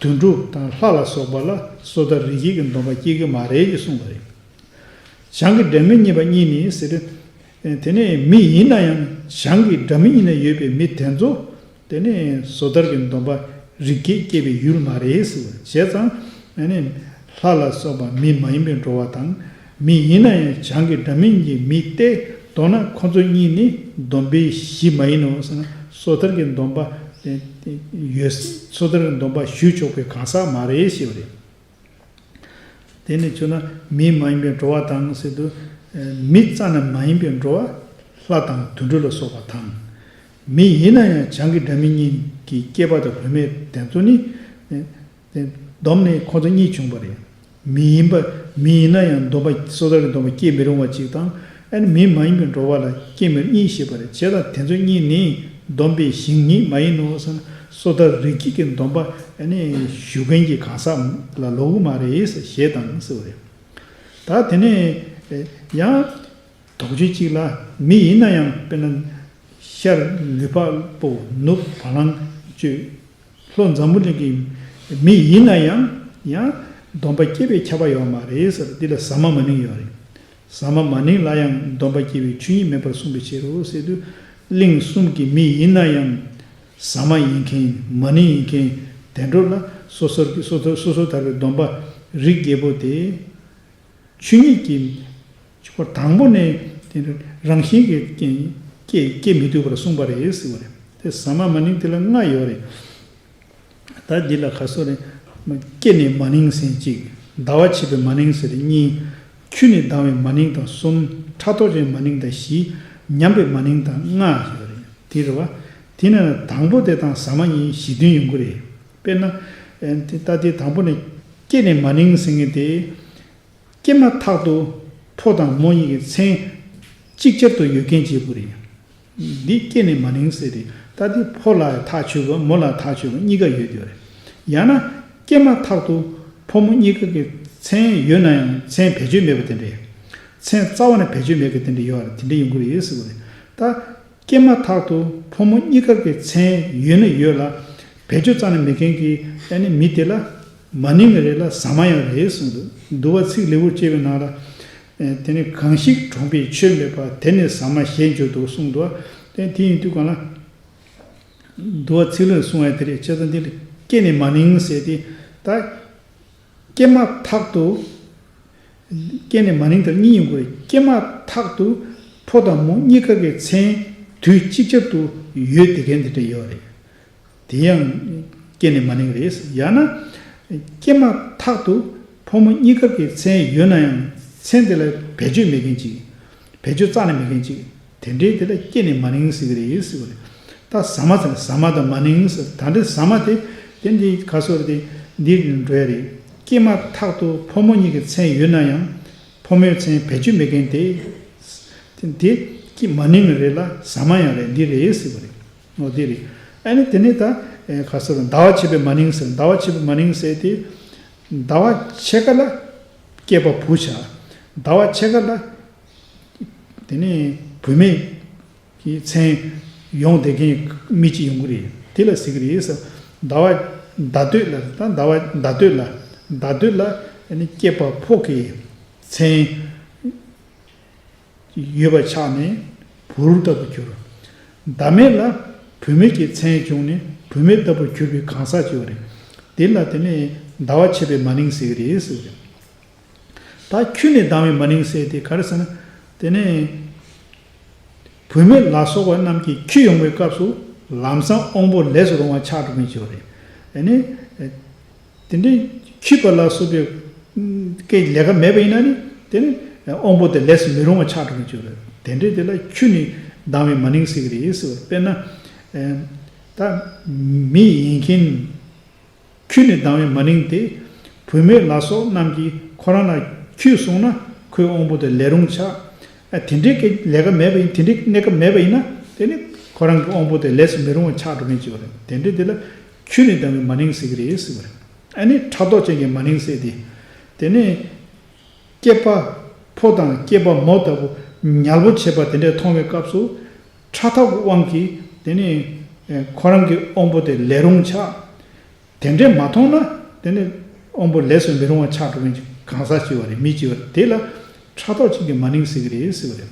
དུད་འགྲོ་དང་ལྷ་ལ་སོགས་པ་ལ་སོ་ཐར་རིགས་བརྒྱད་ཀྱི་སྡོམ་པ་སྐྱེ་གི་མ་རེད་ཅེས་གསུངས་པ་རེད། བྱང་གི་སྒྲ་མི་སྙན་པ་གཉིས་ནི་ཟེར། དེ་ནས་མི་ཡིན་ན་ཡང་བྱང་གི་སྒྲ་མི་སྙན་ན་ཡོད་པའི་མི་དེ་ཚོ། དེ་ནས་སོ་ཐར་གྱི་སྡོམ་པ་རིགས་བརྒྱད་སྐྱེ་བའི་ཡུལ་མ་རེད་ཟེར་བ། བྱས་ཙང་ཨ་ནི་ལྷ་ལ་སོགས་པ་མི་མ་ཡིན་པའི་འགྲོ་བ་དང་། མི་ཡིན་ན་ཡང་བྱང་གི་སྒྲ་མི་སྙན་གྱི་མི་སྟེ། མདོར་ན་ཁོ་ཚོ་གཉིས་ནི་སྡོམ་པའི་གཞི་མ་ཡིན་ནོ་ཟེར་ན། སོ་ཐར་གྱི་སྡོམ་པ་ཡོད། སོ་ཐར་གྱི་སྡོམ་པ་ཞུ་ཆོག་པའི་གང་ཟག་མ་རེད་ཞེས་པ་རེད། དེ་ནས་བྱུང་ན་མི་མ་ཡིན་པའི་འགྲོ་བ་དང་ཟེར་དུས། མི་རྩ་ནས་མ་ཡིན་པའི་འགྲོ་བ་ལྷ་དང་དུད་འགྲོ་ལ་སོགས་པ་དང་། མི་ཡིན་ན་ཡང་བྱང་གི་སྒྲ་མི་སྙན་གྱི་སྐྱེས་པ་དང་བུད་མེད་དེ་ཚོ་ནི། སྡོམ་ནི་ཁོ་ཚོ་གཉིས་བྱུང་བ་རེད། མི་ཡིན་པ་མི་ཡིན་ན་ཡང་སྡོམ་པ་སོ་ཐར་གྱི་སྡོམ་པ་སྐྱེ་མི་རུང་བ་གཅིག་དང་། ཨ་ནི་མི་མ་ཡིན་པའི་འགྲོ་བ་ལ་སྐྱེ་མི་རུང་གཉིས་བཤད་པ་རེད། བྱས་ཙང་དེ་ཚོ་གཉིས་ནི་སྡོམ་པའི་གཞི་གཉིས་མ་ཡིན་ནོ་ཟེར་ན། སོ་ཐར་རིགས་བརྒྱད་ཀྱི་སྡོམ་པ་ཨ་ནི་ཞུ་མཁན་གྱི་གང་ཟག་ལ་ལོག་གི་མ་རེད་ཟེར་ཞེས་དང་ཟེར་བ་རེད། ད་དེ་ནས་ཡང་དོགས་གཅོད་གཅིག་ལ། མི་ཡིན་ན་ཡང་དཔེར་ན་ཤར་ལུས་འཕགས་པོ་ནུབ་བ་ལང་སྤྱོད། ལྷོ་འཛམ་བུ་གླིང་གི་མི་ཡིན་ན་ཡང་ཡང་སྡོམ་པ་སྐྱེ་བའི་ཁྱབ་པ་ཡོད་མ་རེད་ཟེར། འདི་ལ་ཟ་མ་མ་ནིང་ཡོད་རེད། ཟ་མ་མ་ནིང་ལ་ཡང་སྡོམ་པ་སྐྱེ་བའི་ཆོས་ཉིད་མེད་པར་གསུངས་པའི་ཕྱིར་རོ་ཟེར་དུས། གླིང་གསུམ་གྱི་མི་ཡིན་ན་ཡང་ཟ་མ་ཡིན་མཁན་མ་ནིང་ཡིན་མཁན་དེ་འདྲ་ལ་སོ་སོར་གྱི་སོ་སོ་སོ་སོ་ཐར་པའི་སྡོམ་པ་རིགས་བརྒྱད་པོ་དེ། ཆོས་ཉིད་ཀྱི་ཁོ་དང་པོ་ནས་དེ་རང་བཞིན་གྱི་རྐྱེན་སྐྱེ་སྐྱེ་མི་ཐུབ་པར་གསུངས་པ་རེད་ཟེར་བ་རེད། དེ་ཟ་མ་མ་ནིང་དེ་ལ་ལྔ་ཡོད་རེད། ད་འདི་ལ་ག་སོ་རེད། སྐྱེ་ནས་མ་ནིང་ཟེར་གཅིག་ཟླ་བ་ཕྱེད་པའི་མ་ནིང་ཟེར་གཉིས། ཁྱོན་ནས་ལྡང་བའི་མ་ནིང་དང་གསུམ། ཕྲག་དོག་ཅན་མ་ནིང་དང་བཞི། ཉམས་པའི་མ་ནིང་དང་ལྔ་ཡོད་རེད། དེ་རེད་བ། དེ་ནས་དང་པོ་དེ་དང་ཟ་མ་གཉིས་བཞི་མཐུན་ཡོང་གི་རེད། དཔེར་ན། ཨེ་དེ་ད་དེ་དང་པོ་ནས་སྐྱེ་ནས་མ་ནིང་ཟེར་མཁན་དེ། སྐྱེས་མ་ཐག་ཏུ་ཕོ་དང་མོ་གཉིས་ཀྱི་མཚན་ཅིག་ཅར་དུ་ཡོད་མཁན་གཅིག་པུ་རེད། འདི་སྐྱེ་ནས་མ་ནིང་ཟེར་རེད། ད་འདི་ཕོ་ལ་ཐག་ཆོད་པ་མོ་ལ་ཐག་ཆོད་པ་གཉིས་ཀ་ཡོད་ཡོད་རེད། ཡང་ན་སྐྱེས་མ་ཐག་ཏུ་ཕོ་མོ་གཉིས་ཀ་གི་མཚན་ཡོད་ན་ཡང་མཚན་བེད་སྤྱོད་མེད་པ་དེ་འདྲ། མཚན་རྩ་བ་ནས་བེད་སྤྱོད་མེད་པ་དེ་འདྲ་ཡོད་རེད། དེ་འདྲ་ཡོང་གི་རེད་ཟེར་བ་རེད། ད། སྐྱེས་མ་ཐག་ཏུ་ཕོ་མོ་གཉིས་ཀར་གྱི་མཚན་ཡོད་ན་ཡོད་ལ། བེད་སྤྱོད་རྩ་ནས་མེད་མཁན་གྱི་ཨ་ནི་མི་དེ་ལ་མ་ནིང་རེད་ལ་ཟ་མ་ཡང་རེད་གསུངས་འདུག་འདུལ་བ་ཚིག་ལེའུར་བཅས་པའི་ནང་ལ། ཨེ་དེ་ནི་གང་ཞིག་གྲོངས་པས་ཆོས་མེད་པ། དེ་ནི་ཟ་མ་ཞེས་བརྗོད་དོ་གསུངས་འདུག་དེ་དེ་ཡིན་དུས་གང་ལ། འདུལ་བ་ཚིག་ལེའུར་གསུངས་ཡ་དེ་རེད། བྱས་ཙང་འདི་ལ་སྐྱེ་ནས་མ་ནིང་ཟེར་ཏེ་ད། སྐྱེས་མ་ཐག་ཏུ། སྐྱེ་ནས་མ་ནིང་དེར་གཉིས་ཡོང་གི་རེད། སྐྱེས་མ་ཐག་ཏུ་ཕོ་དང་མོ་གཉིས་ཀ་གི་མཚན་དུས་གཅིག་ཅར་དུ་ཡོད་བསྡད་མཁན་དེ་འདྲ་ཡོད་རེད། དེ་ཡང་སྐྱེ་ནས་མ་ནིང་རེད། ཡང་ན། སྐྱེས་མ་ཐག་ཏུ་ཕོ་མོ་གཉིས་ཀ་གི་མཚན་ཡོད་ན་ཡང་མཚན་དེ་ལ་བེད་སྤྱོད་མེད་མཁན་ཅིག་བེད་སྤྱོད་རྩ་ནས་མེད་མཁན་ཅིག་དེ་འདྲའི་དེ་ལ་སྐྱེ་ནས་མ་ནིང་ཟེར་གི་རེད་ཟེར་བ་རེད། ད་ཟ་མ་ཟེར་ན་ཟ་མ་དང་མ་ནིང་ཟེར། ད་འདྲའི་ཟ་མ་དེ་དེ་འདི་ག་སོ་རེད། དེ་འདི་འགྲོ་ཡ་རེད། སྐྱེས་མ་ཐག་ཏུ་ཕོ་མོ་གཉིས་ཀྱི་མཚན་ཡོད་ན་ཡང་ཕོ་མོའི་མཚན་བེད་སྤྱོད་མེད་མཁན་དེ། དེ་སྐྱེ་མ་ནིང་རེད་ལ་ཟ་མ་ཡང་རེད། འདི་རེད་ཟེར་བ་རེད། འོ་དེ་རེད། ཨ་ནི་དེ་ནས་ད་ག་སོ་རེད། ཟླ་བ་ཕྱེད་པའི་མ་ནིང་ཟེར། ཟླ་བ་ཕྱེད་པའི་མ་ནིང་ཟེར་དེ། ཟླ་བ་ཕྱེད་ཀ་ལ་སྐྱེས་པ་བུ་ཆགས། ཟླ་བ་ཕྱེད་ཀ་ལ། དེ་ནས་བུད་མེད་ཀྱི་མཚན་ཡོང་བསྡད་མཁན་མི་གཅིག་ཡོང་གི་རེད། དེ་ལ་ཟེར་གི་རེད་ཟེར། ཟླ་བ་ཟླ་སྟོད་ལ་ད་ཟླ་བ་ཟླ་སྟོད་ལ་ཟླ་སྟོད་ལ་ཨ་ནི་སྐྱེས་པ་ཕོ་གི་མཚན་ཡོད་པ་ཆགས་ནས་བུར་ལྟ་བུར་གྱུར། ཟླ་མེད་ལ་བུད་མེད་ཀྱི་མཚན་བྱུང་ནས་བུད་མེད་ལྟ་བུར་གྱུར་པའི་གང་ཟག་ཅིག་ཡོད་རེད། དེ་ལ་དེ་ནས་ཟླ་བ་ཕྱེད་པའི་མ་ནིང་ཟེར་གི་རེད་ཟེར་གི་རེད། ད་ཁྱོན་ནས་ལྡང་བའི་མ་ནིང་ཟེར་དེ་ག་རེ་ཟེར་ན། དེ་ནས་བུད་མེད་ལ་སོགས་པ་རྣམས་ཀྱིས་འཁྱུད་ཡོང་བའི་སྐབས་སུ་ལམ་སང་དབང་པོ་ལས་སུ་རུང་བ་ཆགས་འགྲོ་མཁན་ཅིག་ཡོད་རེད། དེ་ནས་དེ་འདྲའི་འཁྱུད་པ་ལ་སོགས་པའི་སྐད་ལས་ཀ་མེད་པ་ཡིན་ན་ནི་དེ་ནི་དབང་པོ་དེ་ལས་སུ་མི་རུང་བ་ཆགས་འགྲོ་མཁན་ཅིག་ཡོད་རེད། དེ་འདྲའི་དེ་ལ་ཁྱོན་ནས་ལྡང་བའི་མ་ནིང་ཟེར་གི་རེད་ཟེར་བ་རེད། དཔེར་ན། ད་མི་ཡིན་མཁན། ཁྱོན་ནས་ལྡང་བའི་མ་ནིང་དེ། བུད་མེད་ལ་སོགས་རྣམས་ཀྱིས་ཁོ་རང་ལ་འཁྱུད་སོང་ན་ཁོའི་དབང་པོ་དེ་ལས་རུང་ཆགས། ཨ་དེ་འདྲའི་གི་ལས་ཀ་མེད་པ་ཡིན། དེ་འདྲའི་གནས་སྐབས་མེད་པ་ཡིན་ན་དེ་ནི་ཁོ་རང་གི་དབང་པོ་དེ་ལས་སུ་མི་རུང་བ་ཆགས་འགྲོ་མཁན་ཅིག་ཡོད་རེད། དེ་འདྲའི་དེ་ལ་ཁྱོན་ནས་ལྡང་བའི་མ་ནིང་ཟེར་གི་རེད་ཟེར་བ་རེད། ཨ་ནི་ཕྲག་དོག་ཅན་གྱི་མ་ནིང་ཟེར་དེ། དེ་ནས་སྐྱེས་པ་ཕོ་དང་སྐྱེས་པ་མོ་ལྟ་བུ་ཉལ་པོ་བྱེད་པ་དེ་འདྲ་མཐོང་བའི་སྐབས་སུ་ཕྲག་དོག་གི་དབང་གིས་དེ་ནི་ཁོ་རང་གི་དབང་པོ་དེ་ལས་རུང་ཆགས། དེ་འདྲས་མ་མཐོང་ན་དེ་ནི་དབང་པོ་ལས་སུ་མི་རུང་བ་ཆགས་འགྲོ་མཁན་གྱི་གང་ཟག་ཅིག་ཡོད་རེད། མི་ཅིག་ཡོད་རེད། དེ་ལ་ཕྲག་དོག་ཅན་གྱི་མ་ནིང་ཟེར་གི་རེད་ཟེར་བ་རེད།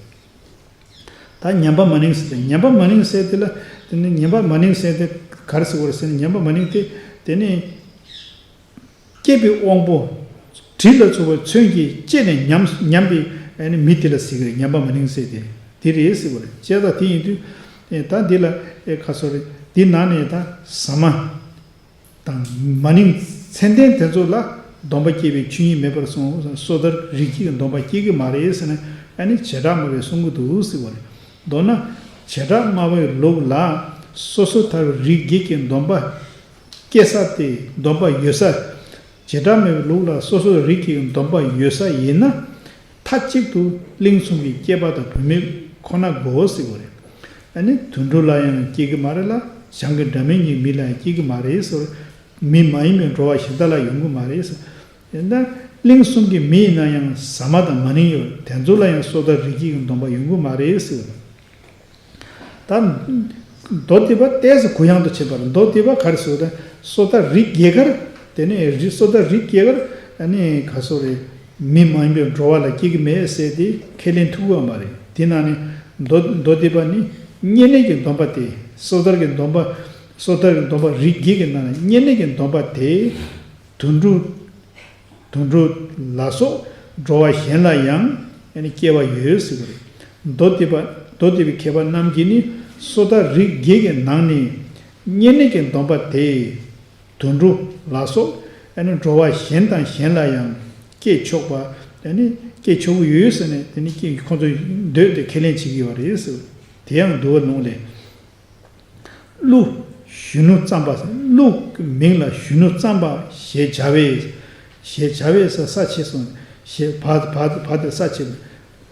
ད་ངན་པ་མ་ནིང་ཟེར་ཏེ། ངན་པ་མ་ནིང་ཟེར་དེ་ལ་དེ་ནི་ངན་པ་མ་ནིང་ཟེར་དེ་ག་རེ་ཟེར་དགོས་རེད་ཟེར་ན། ངན་པ་མ་ནིང་དེ་དེ་ནི་སྐྱེས་པའི་དབང་པོ་དྲི་ལ་ཚུད་པ་ཚོན་གྱིས་བཅད་ནས་ཉམས་ཉམས་པའི་ཨ་ནི་མི་དེ་ལ་ཟེར་གི་རེད། ངན་པ་མ་ནིང་ཟེར་དེ་དེ་རེད་ཟེར་བ་རེད། བྱས་ཙང་དེ་ཡིན་དུས་ད་འདི་ལ་ཨེ་ག་སོ་རེད། འདི་ནང་ནས་ད་ཟ་མ། དང་མ་ནིང་མཚན་ལྡན་དེ་ཚོ་ལ་སྡོམ་པ་སྐྱེ་བའི་ཆོས་ཉིད་མེད་པར་གསུངས། སོ་ཐར་རིགས་བརྒྱད་ཀྱི་སྡོམ་པ་སྐྱེ་གི་མ་རེད་ཟེར་ན། ཨ་ནི་བྱེ་བྲག་སྨྲ་བས་གསུང་གི་འདུག་ཟེར་བ་རེད། མདོར་ན། བྱེ་བྲག་སྨྲ་བའི་ལུགས་ལ་སོ་སོ་ཐར་རིགས་བརྒྱད་ཀྱི་སྡོམ་པ་སྐྱེ་ས་དེ་སྡོམ་པ་ཡོད་ས། བྱེ་བྲག་སྨྲ་བའི་ལུགས་ལ་སོ་སོ་རིགས་ཀྱི་སྡོམ་པ་ཡོད་ས་ཡིན་ན། མཐའ་གཅིག་ཏུ་གླིང་གསུམ་གྱི་སྐྱེས་པ་དང་བུད་མེད་ཁོ་ན་དགོས་ཟེར་བ་རེད། ཨ་ནི་དུད་འགྲོ་ལ་ཡང་སྐྱེ་གི་མ་རེད་ལ། བྱང་གི་སྒྲ་མི་སྙན་མི་ལ་ཡང་སྐྱེ་གི་མ་རེད་ཟེར། མི་མ་ཡིན་པའི་འགྲོ་བ་གཞན་དག་ལ་ཡོང་གི་མ་རེད་ཟེར། ཡིན་ད་གླིང་གསུམ་གྱི་མི་ཡིན་ན་ཡང་ཟ་མ་དང་མ་ནིང་ཡོད། དེ་ཚོ་ལ་ཡང་སོ་ཐར་རིགས་བརྒྱད་ཀྱི་སྡོམ་པ་ཡོང་གི་མ་རེད་ཟེར། ད་ མདོ་སྡེ་པ་ཏོག་ཙམ་གུ་ཡངས་དུ་ཕྱིན་པ་རེད། མདོ་སྡེ་པ་ག་རེ་ཟེར་ན། སོ་ཐར་རིགས་བརྒྱད་ཀར། དེ་ནས་རིགས། སོ་ཐར་རིགས་བརྒྱད་ཀར་ཨ་ནི་ག་སོ་རེད། མི་མ་ཡིན་པའི་འགྲོ་བ་ལ་སྐྱེ་གི་མེད་ཟེར་དེ་ཁས་ལེན་ཐུབ་ཀྱི་ཡོད་མ་རེད། དེ་ནང་ནས་མདོ། མདོ་སྡེ་པ་ནི་བསྙེན་གནས་ཀྱི་སྡོམ་པ་དེ། སོ་ཐར་གྱི་སྡོམ་པ། སོ་ཐར་གྱི་སྡོམ་པ་རིགས་བརྒྱད་ཀྱི་ནང་ནས་བསྙེན་གནས་ཀྱི་སྡོམ་པ་དེ། དུད་འགྲོ། དུད་འགྲོ་ལ་སོགས་འགྲོ་བ་གཞན་ལ་ཡང་ཨ་ནི་སྐྱེ་བ་ཡོད་ཟེར་གྱི་རེད། མདོ་སྡེ་པ། མདོ་སྡེ་པའི་མཁས་པ་རྣམས་ཀྱིས་ནི་སོ་ཐར་རིགས་བརྒྱད་ཀྱི་ནང་ནས་བསྙེན་གནས་ཀྱི་སྡོམ་པ་དེ། དུད་འགྲོ་ལ་སོགས་ཨ་ནི་འགྲོ་བ་གཞན་དང་གཞན་ལ་ཡང་སྐྱེ་ཆོག་པ། ཨ་ནི་སྐྱེ་ཆོག་གི་ཡོད་ཟེར་ནས། དེ་ནི་ཁོང་ཚོས་འདོད་དེ་ཁས་ལེན་བྱེད་ཀྱི་ཡོད་རེད་ཟེར། དེ་ཡང་འདུལ་བ་ལུང་ལས། ཀླུ་གཞོན་ནུ་རྩམ་པ། ཀླུ་གི་མིང་ལ་གཞོན་ནུ་རྩམ་པ་ཞེས་བྱ་བས། ཞེས་བྱ་བས་ཟེར་ས་ཕྱེས་སོང་། ཞེས་བ། བ། བ་དེ་ས་ཕྱེས།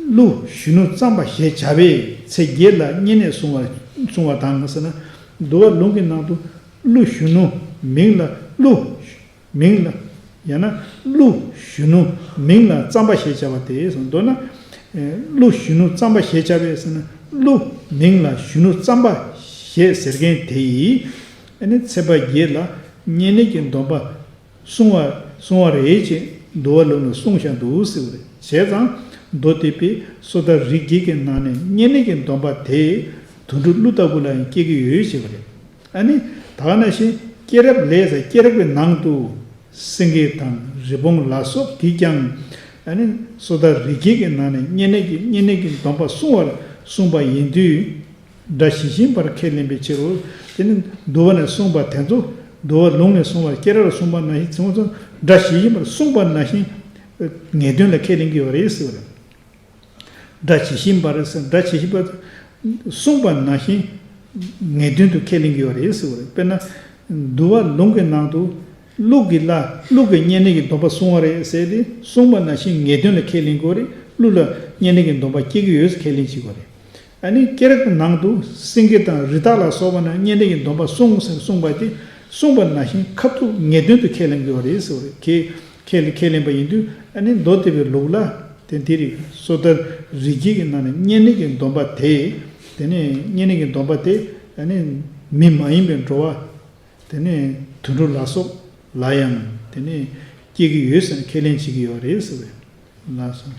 ཀླུ་གཞོན་ནུ་རྩམ་པ་ཞེས་བྱ་བས་ཚེ་བརྒྱད་ལ་བསྙེན་གནས་བསྲུང་བ། བསྲུང་བ་དང་ཟེར་ན། འདུལ་བ་ལུང་གི་ནང་དུ་ཀླུ་གཞོན་ནུ་མིང་ལ། ཀླུ་མིང་ལ། ཡང་ན་ཀླུ་གཞོན་ནུ་མིང་ལ་རྩམ་པ་ཞེས་བྱ་བ་དེ་ཟེར། མདོར་ན། ཨེ། ཀླུ་གཞོན་ནུ་རྩམ་པ་ཞེས་བྱ་བས་ཟེར་ན། ཀླུ་མིང་ལ་གཞོན་ནུ་རྩམ་པ་ཞེས་ཟེར་མཁན་དེ་ཡིས་ཨ་ནི་ཚེ་བརྒྱད་ལ་བསྙེན་གནས་ཀྱི་སྡོམ་པ་བསྲུང་བ། བསྲུང་བ་རེད་ཅེས་འདུལ་བ་ལུང་ལ་གསུངས་བཞག་འདུག་ཟེར་བ་རེད། བྱས་ཙང་མདོ་སྡེ་པའི་སོ་ཐར་རིགས་བརྒྱད་ཀྱི་ནང་ནས་བསྙེན་གནས་ཀྱི་སྡོམ་པ་དེ་དུད་འགྲོ་ཀླུ་ལྟ་བུ་ལ་ཡང་སྐྱེ་གི་ཡོད་ཅེས་པ་རེད། ཨ་ནི་ད་ག་ནང་བཞིན་སྐྱེས་རབས་ལས་ཟེར། སྐྱེས་རབས་ཀྱི་ནང་དུ་སེང་གེ་དང་རི་བོང་ལ་སོགས་ཀྱིས་ཀྱང་ཨ་ནི་སོ་ཐར་རིགས་བརྒྱད་ཀྱི་ནང་ནས་བསྙེན་གནས་ཀྱི། བསྙེན་གནས་ཀྱི་སྡོམ་པ་བསྲུང་བར་གསུངས་པ་ཡིན་དུས། སྒྲ་ཇི་བཞིན་པར་ཁས་ལེན་པའི་ཕྱིར་རོ། དེ་ནི་འདུལ་བ་ནས་གསུངས་པ་དེ་ཚོ། འདུལ་བ་ལུང་ནས་གསུངས་པ། སྐྱེས་རབས་ལ་གསུངས་པ་ནང་བཞིན། ཚིག་ཚོ་སྒྲ་ཇི་བཞིན་པར་གསུངས་པ་ནང་བཞིན་ངེས་དོན་ལ་ཁས་ལེན་གྱི་ཡོད་རེད་ཟེར་བ་རེད། སྒྲ་ཇི་བཞིན་པར་ཟེར། སྒྲ་ཇི་བཞིན་པར་གསུངས་པ་ནང་བཞིན་ངེས་དོན་དུ་ཁས་ལེན་གྱི་ཡོད་རེད་ཟེར་བ་རེད། དཔེར་ན། འདུལ་བ་ལུང་གི་ནང་དུ་ཀླུ་གི་ལ། ཀླུ་གིས་བསྙེན་གནས་ཀྱི་སྡོམ་པ་བསྲུང་བ་རེད་ཟེར་ཏེ་གསུངས་པ་ནང་བཞིན་ངེས་དོན་ལ་ཁས་ལེན་དགོས་རེད། ཀླུ་ལ་བསྙེན་གནས་ཀྱི་སྡོམ་པ་སྐྱེ་གི་ཡོད་ཟེར་ཁས་ལེན་བྱེད་དགོས་རེད། ཨ་ནི་སྐྱེས་རབས་ཀྱི་ནང་དུ་སེང་གེ་དང་རི་དྭགས་ལ་སོགས་པ་ན་བསྙེན་གནས་ཀྱི་སྡོམ་པ་བསྲུང་ཟེར་གསུངས་པ་དེ་གསུངས་པ་ནང་བཞིན་ཁ་ཐུག་ངེས་དོན་དུ་ཁས་ལེན་དགོས་རེད་ཟེར་བ་རེད། ཁས། ཁས་ལེན། ཁས་ལེན་པ་ཡིན་དུས་ཨ་ནི་མདོ་སྡེ་པའི་ལུགས་ལ་དེ་འདི་རིགས་སོ་ཐར་རིགས་བརྒྱད་ཀྱི་ནང་ནས་བསྙེན་གནས་ཀྱི་སྡོམ་པ་དེ། དེ་ནས་བསྙེན་གནས་ཀྱི་སྡོམ་པ་དེ་ཨ་ནི་མི་མ་ཡིན་པའི་འགྲོ་བ། དེ་ནས་དུད་འགྲོ་ལ་སོགས་ལ་ཡང་དེ་ནས་སྐྱེ་གི་ཡོད་ཟེར་ནས་ཁས་ལེན་བྱེད་ཀྱི་ཡོད་རེད་ཟེར་བས། ལགས་སོ།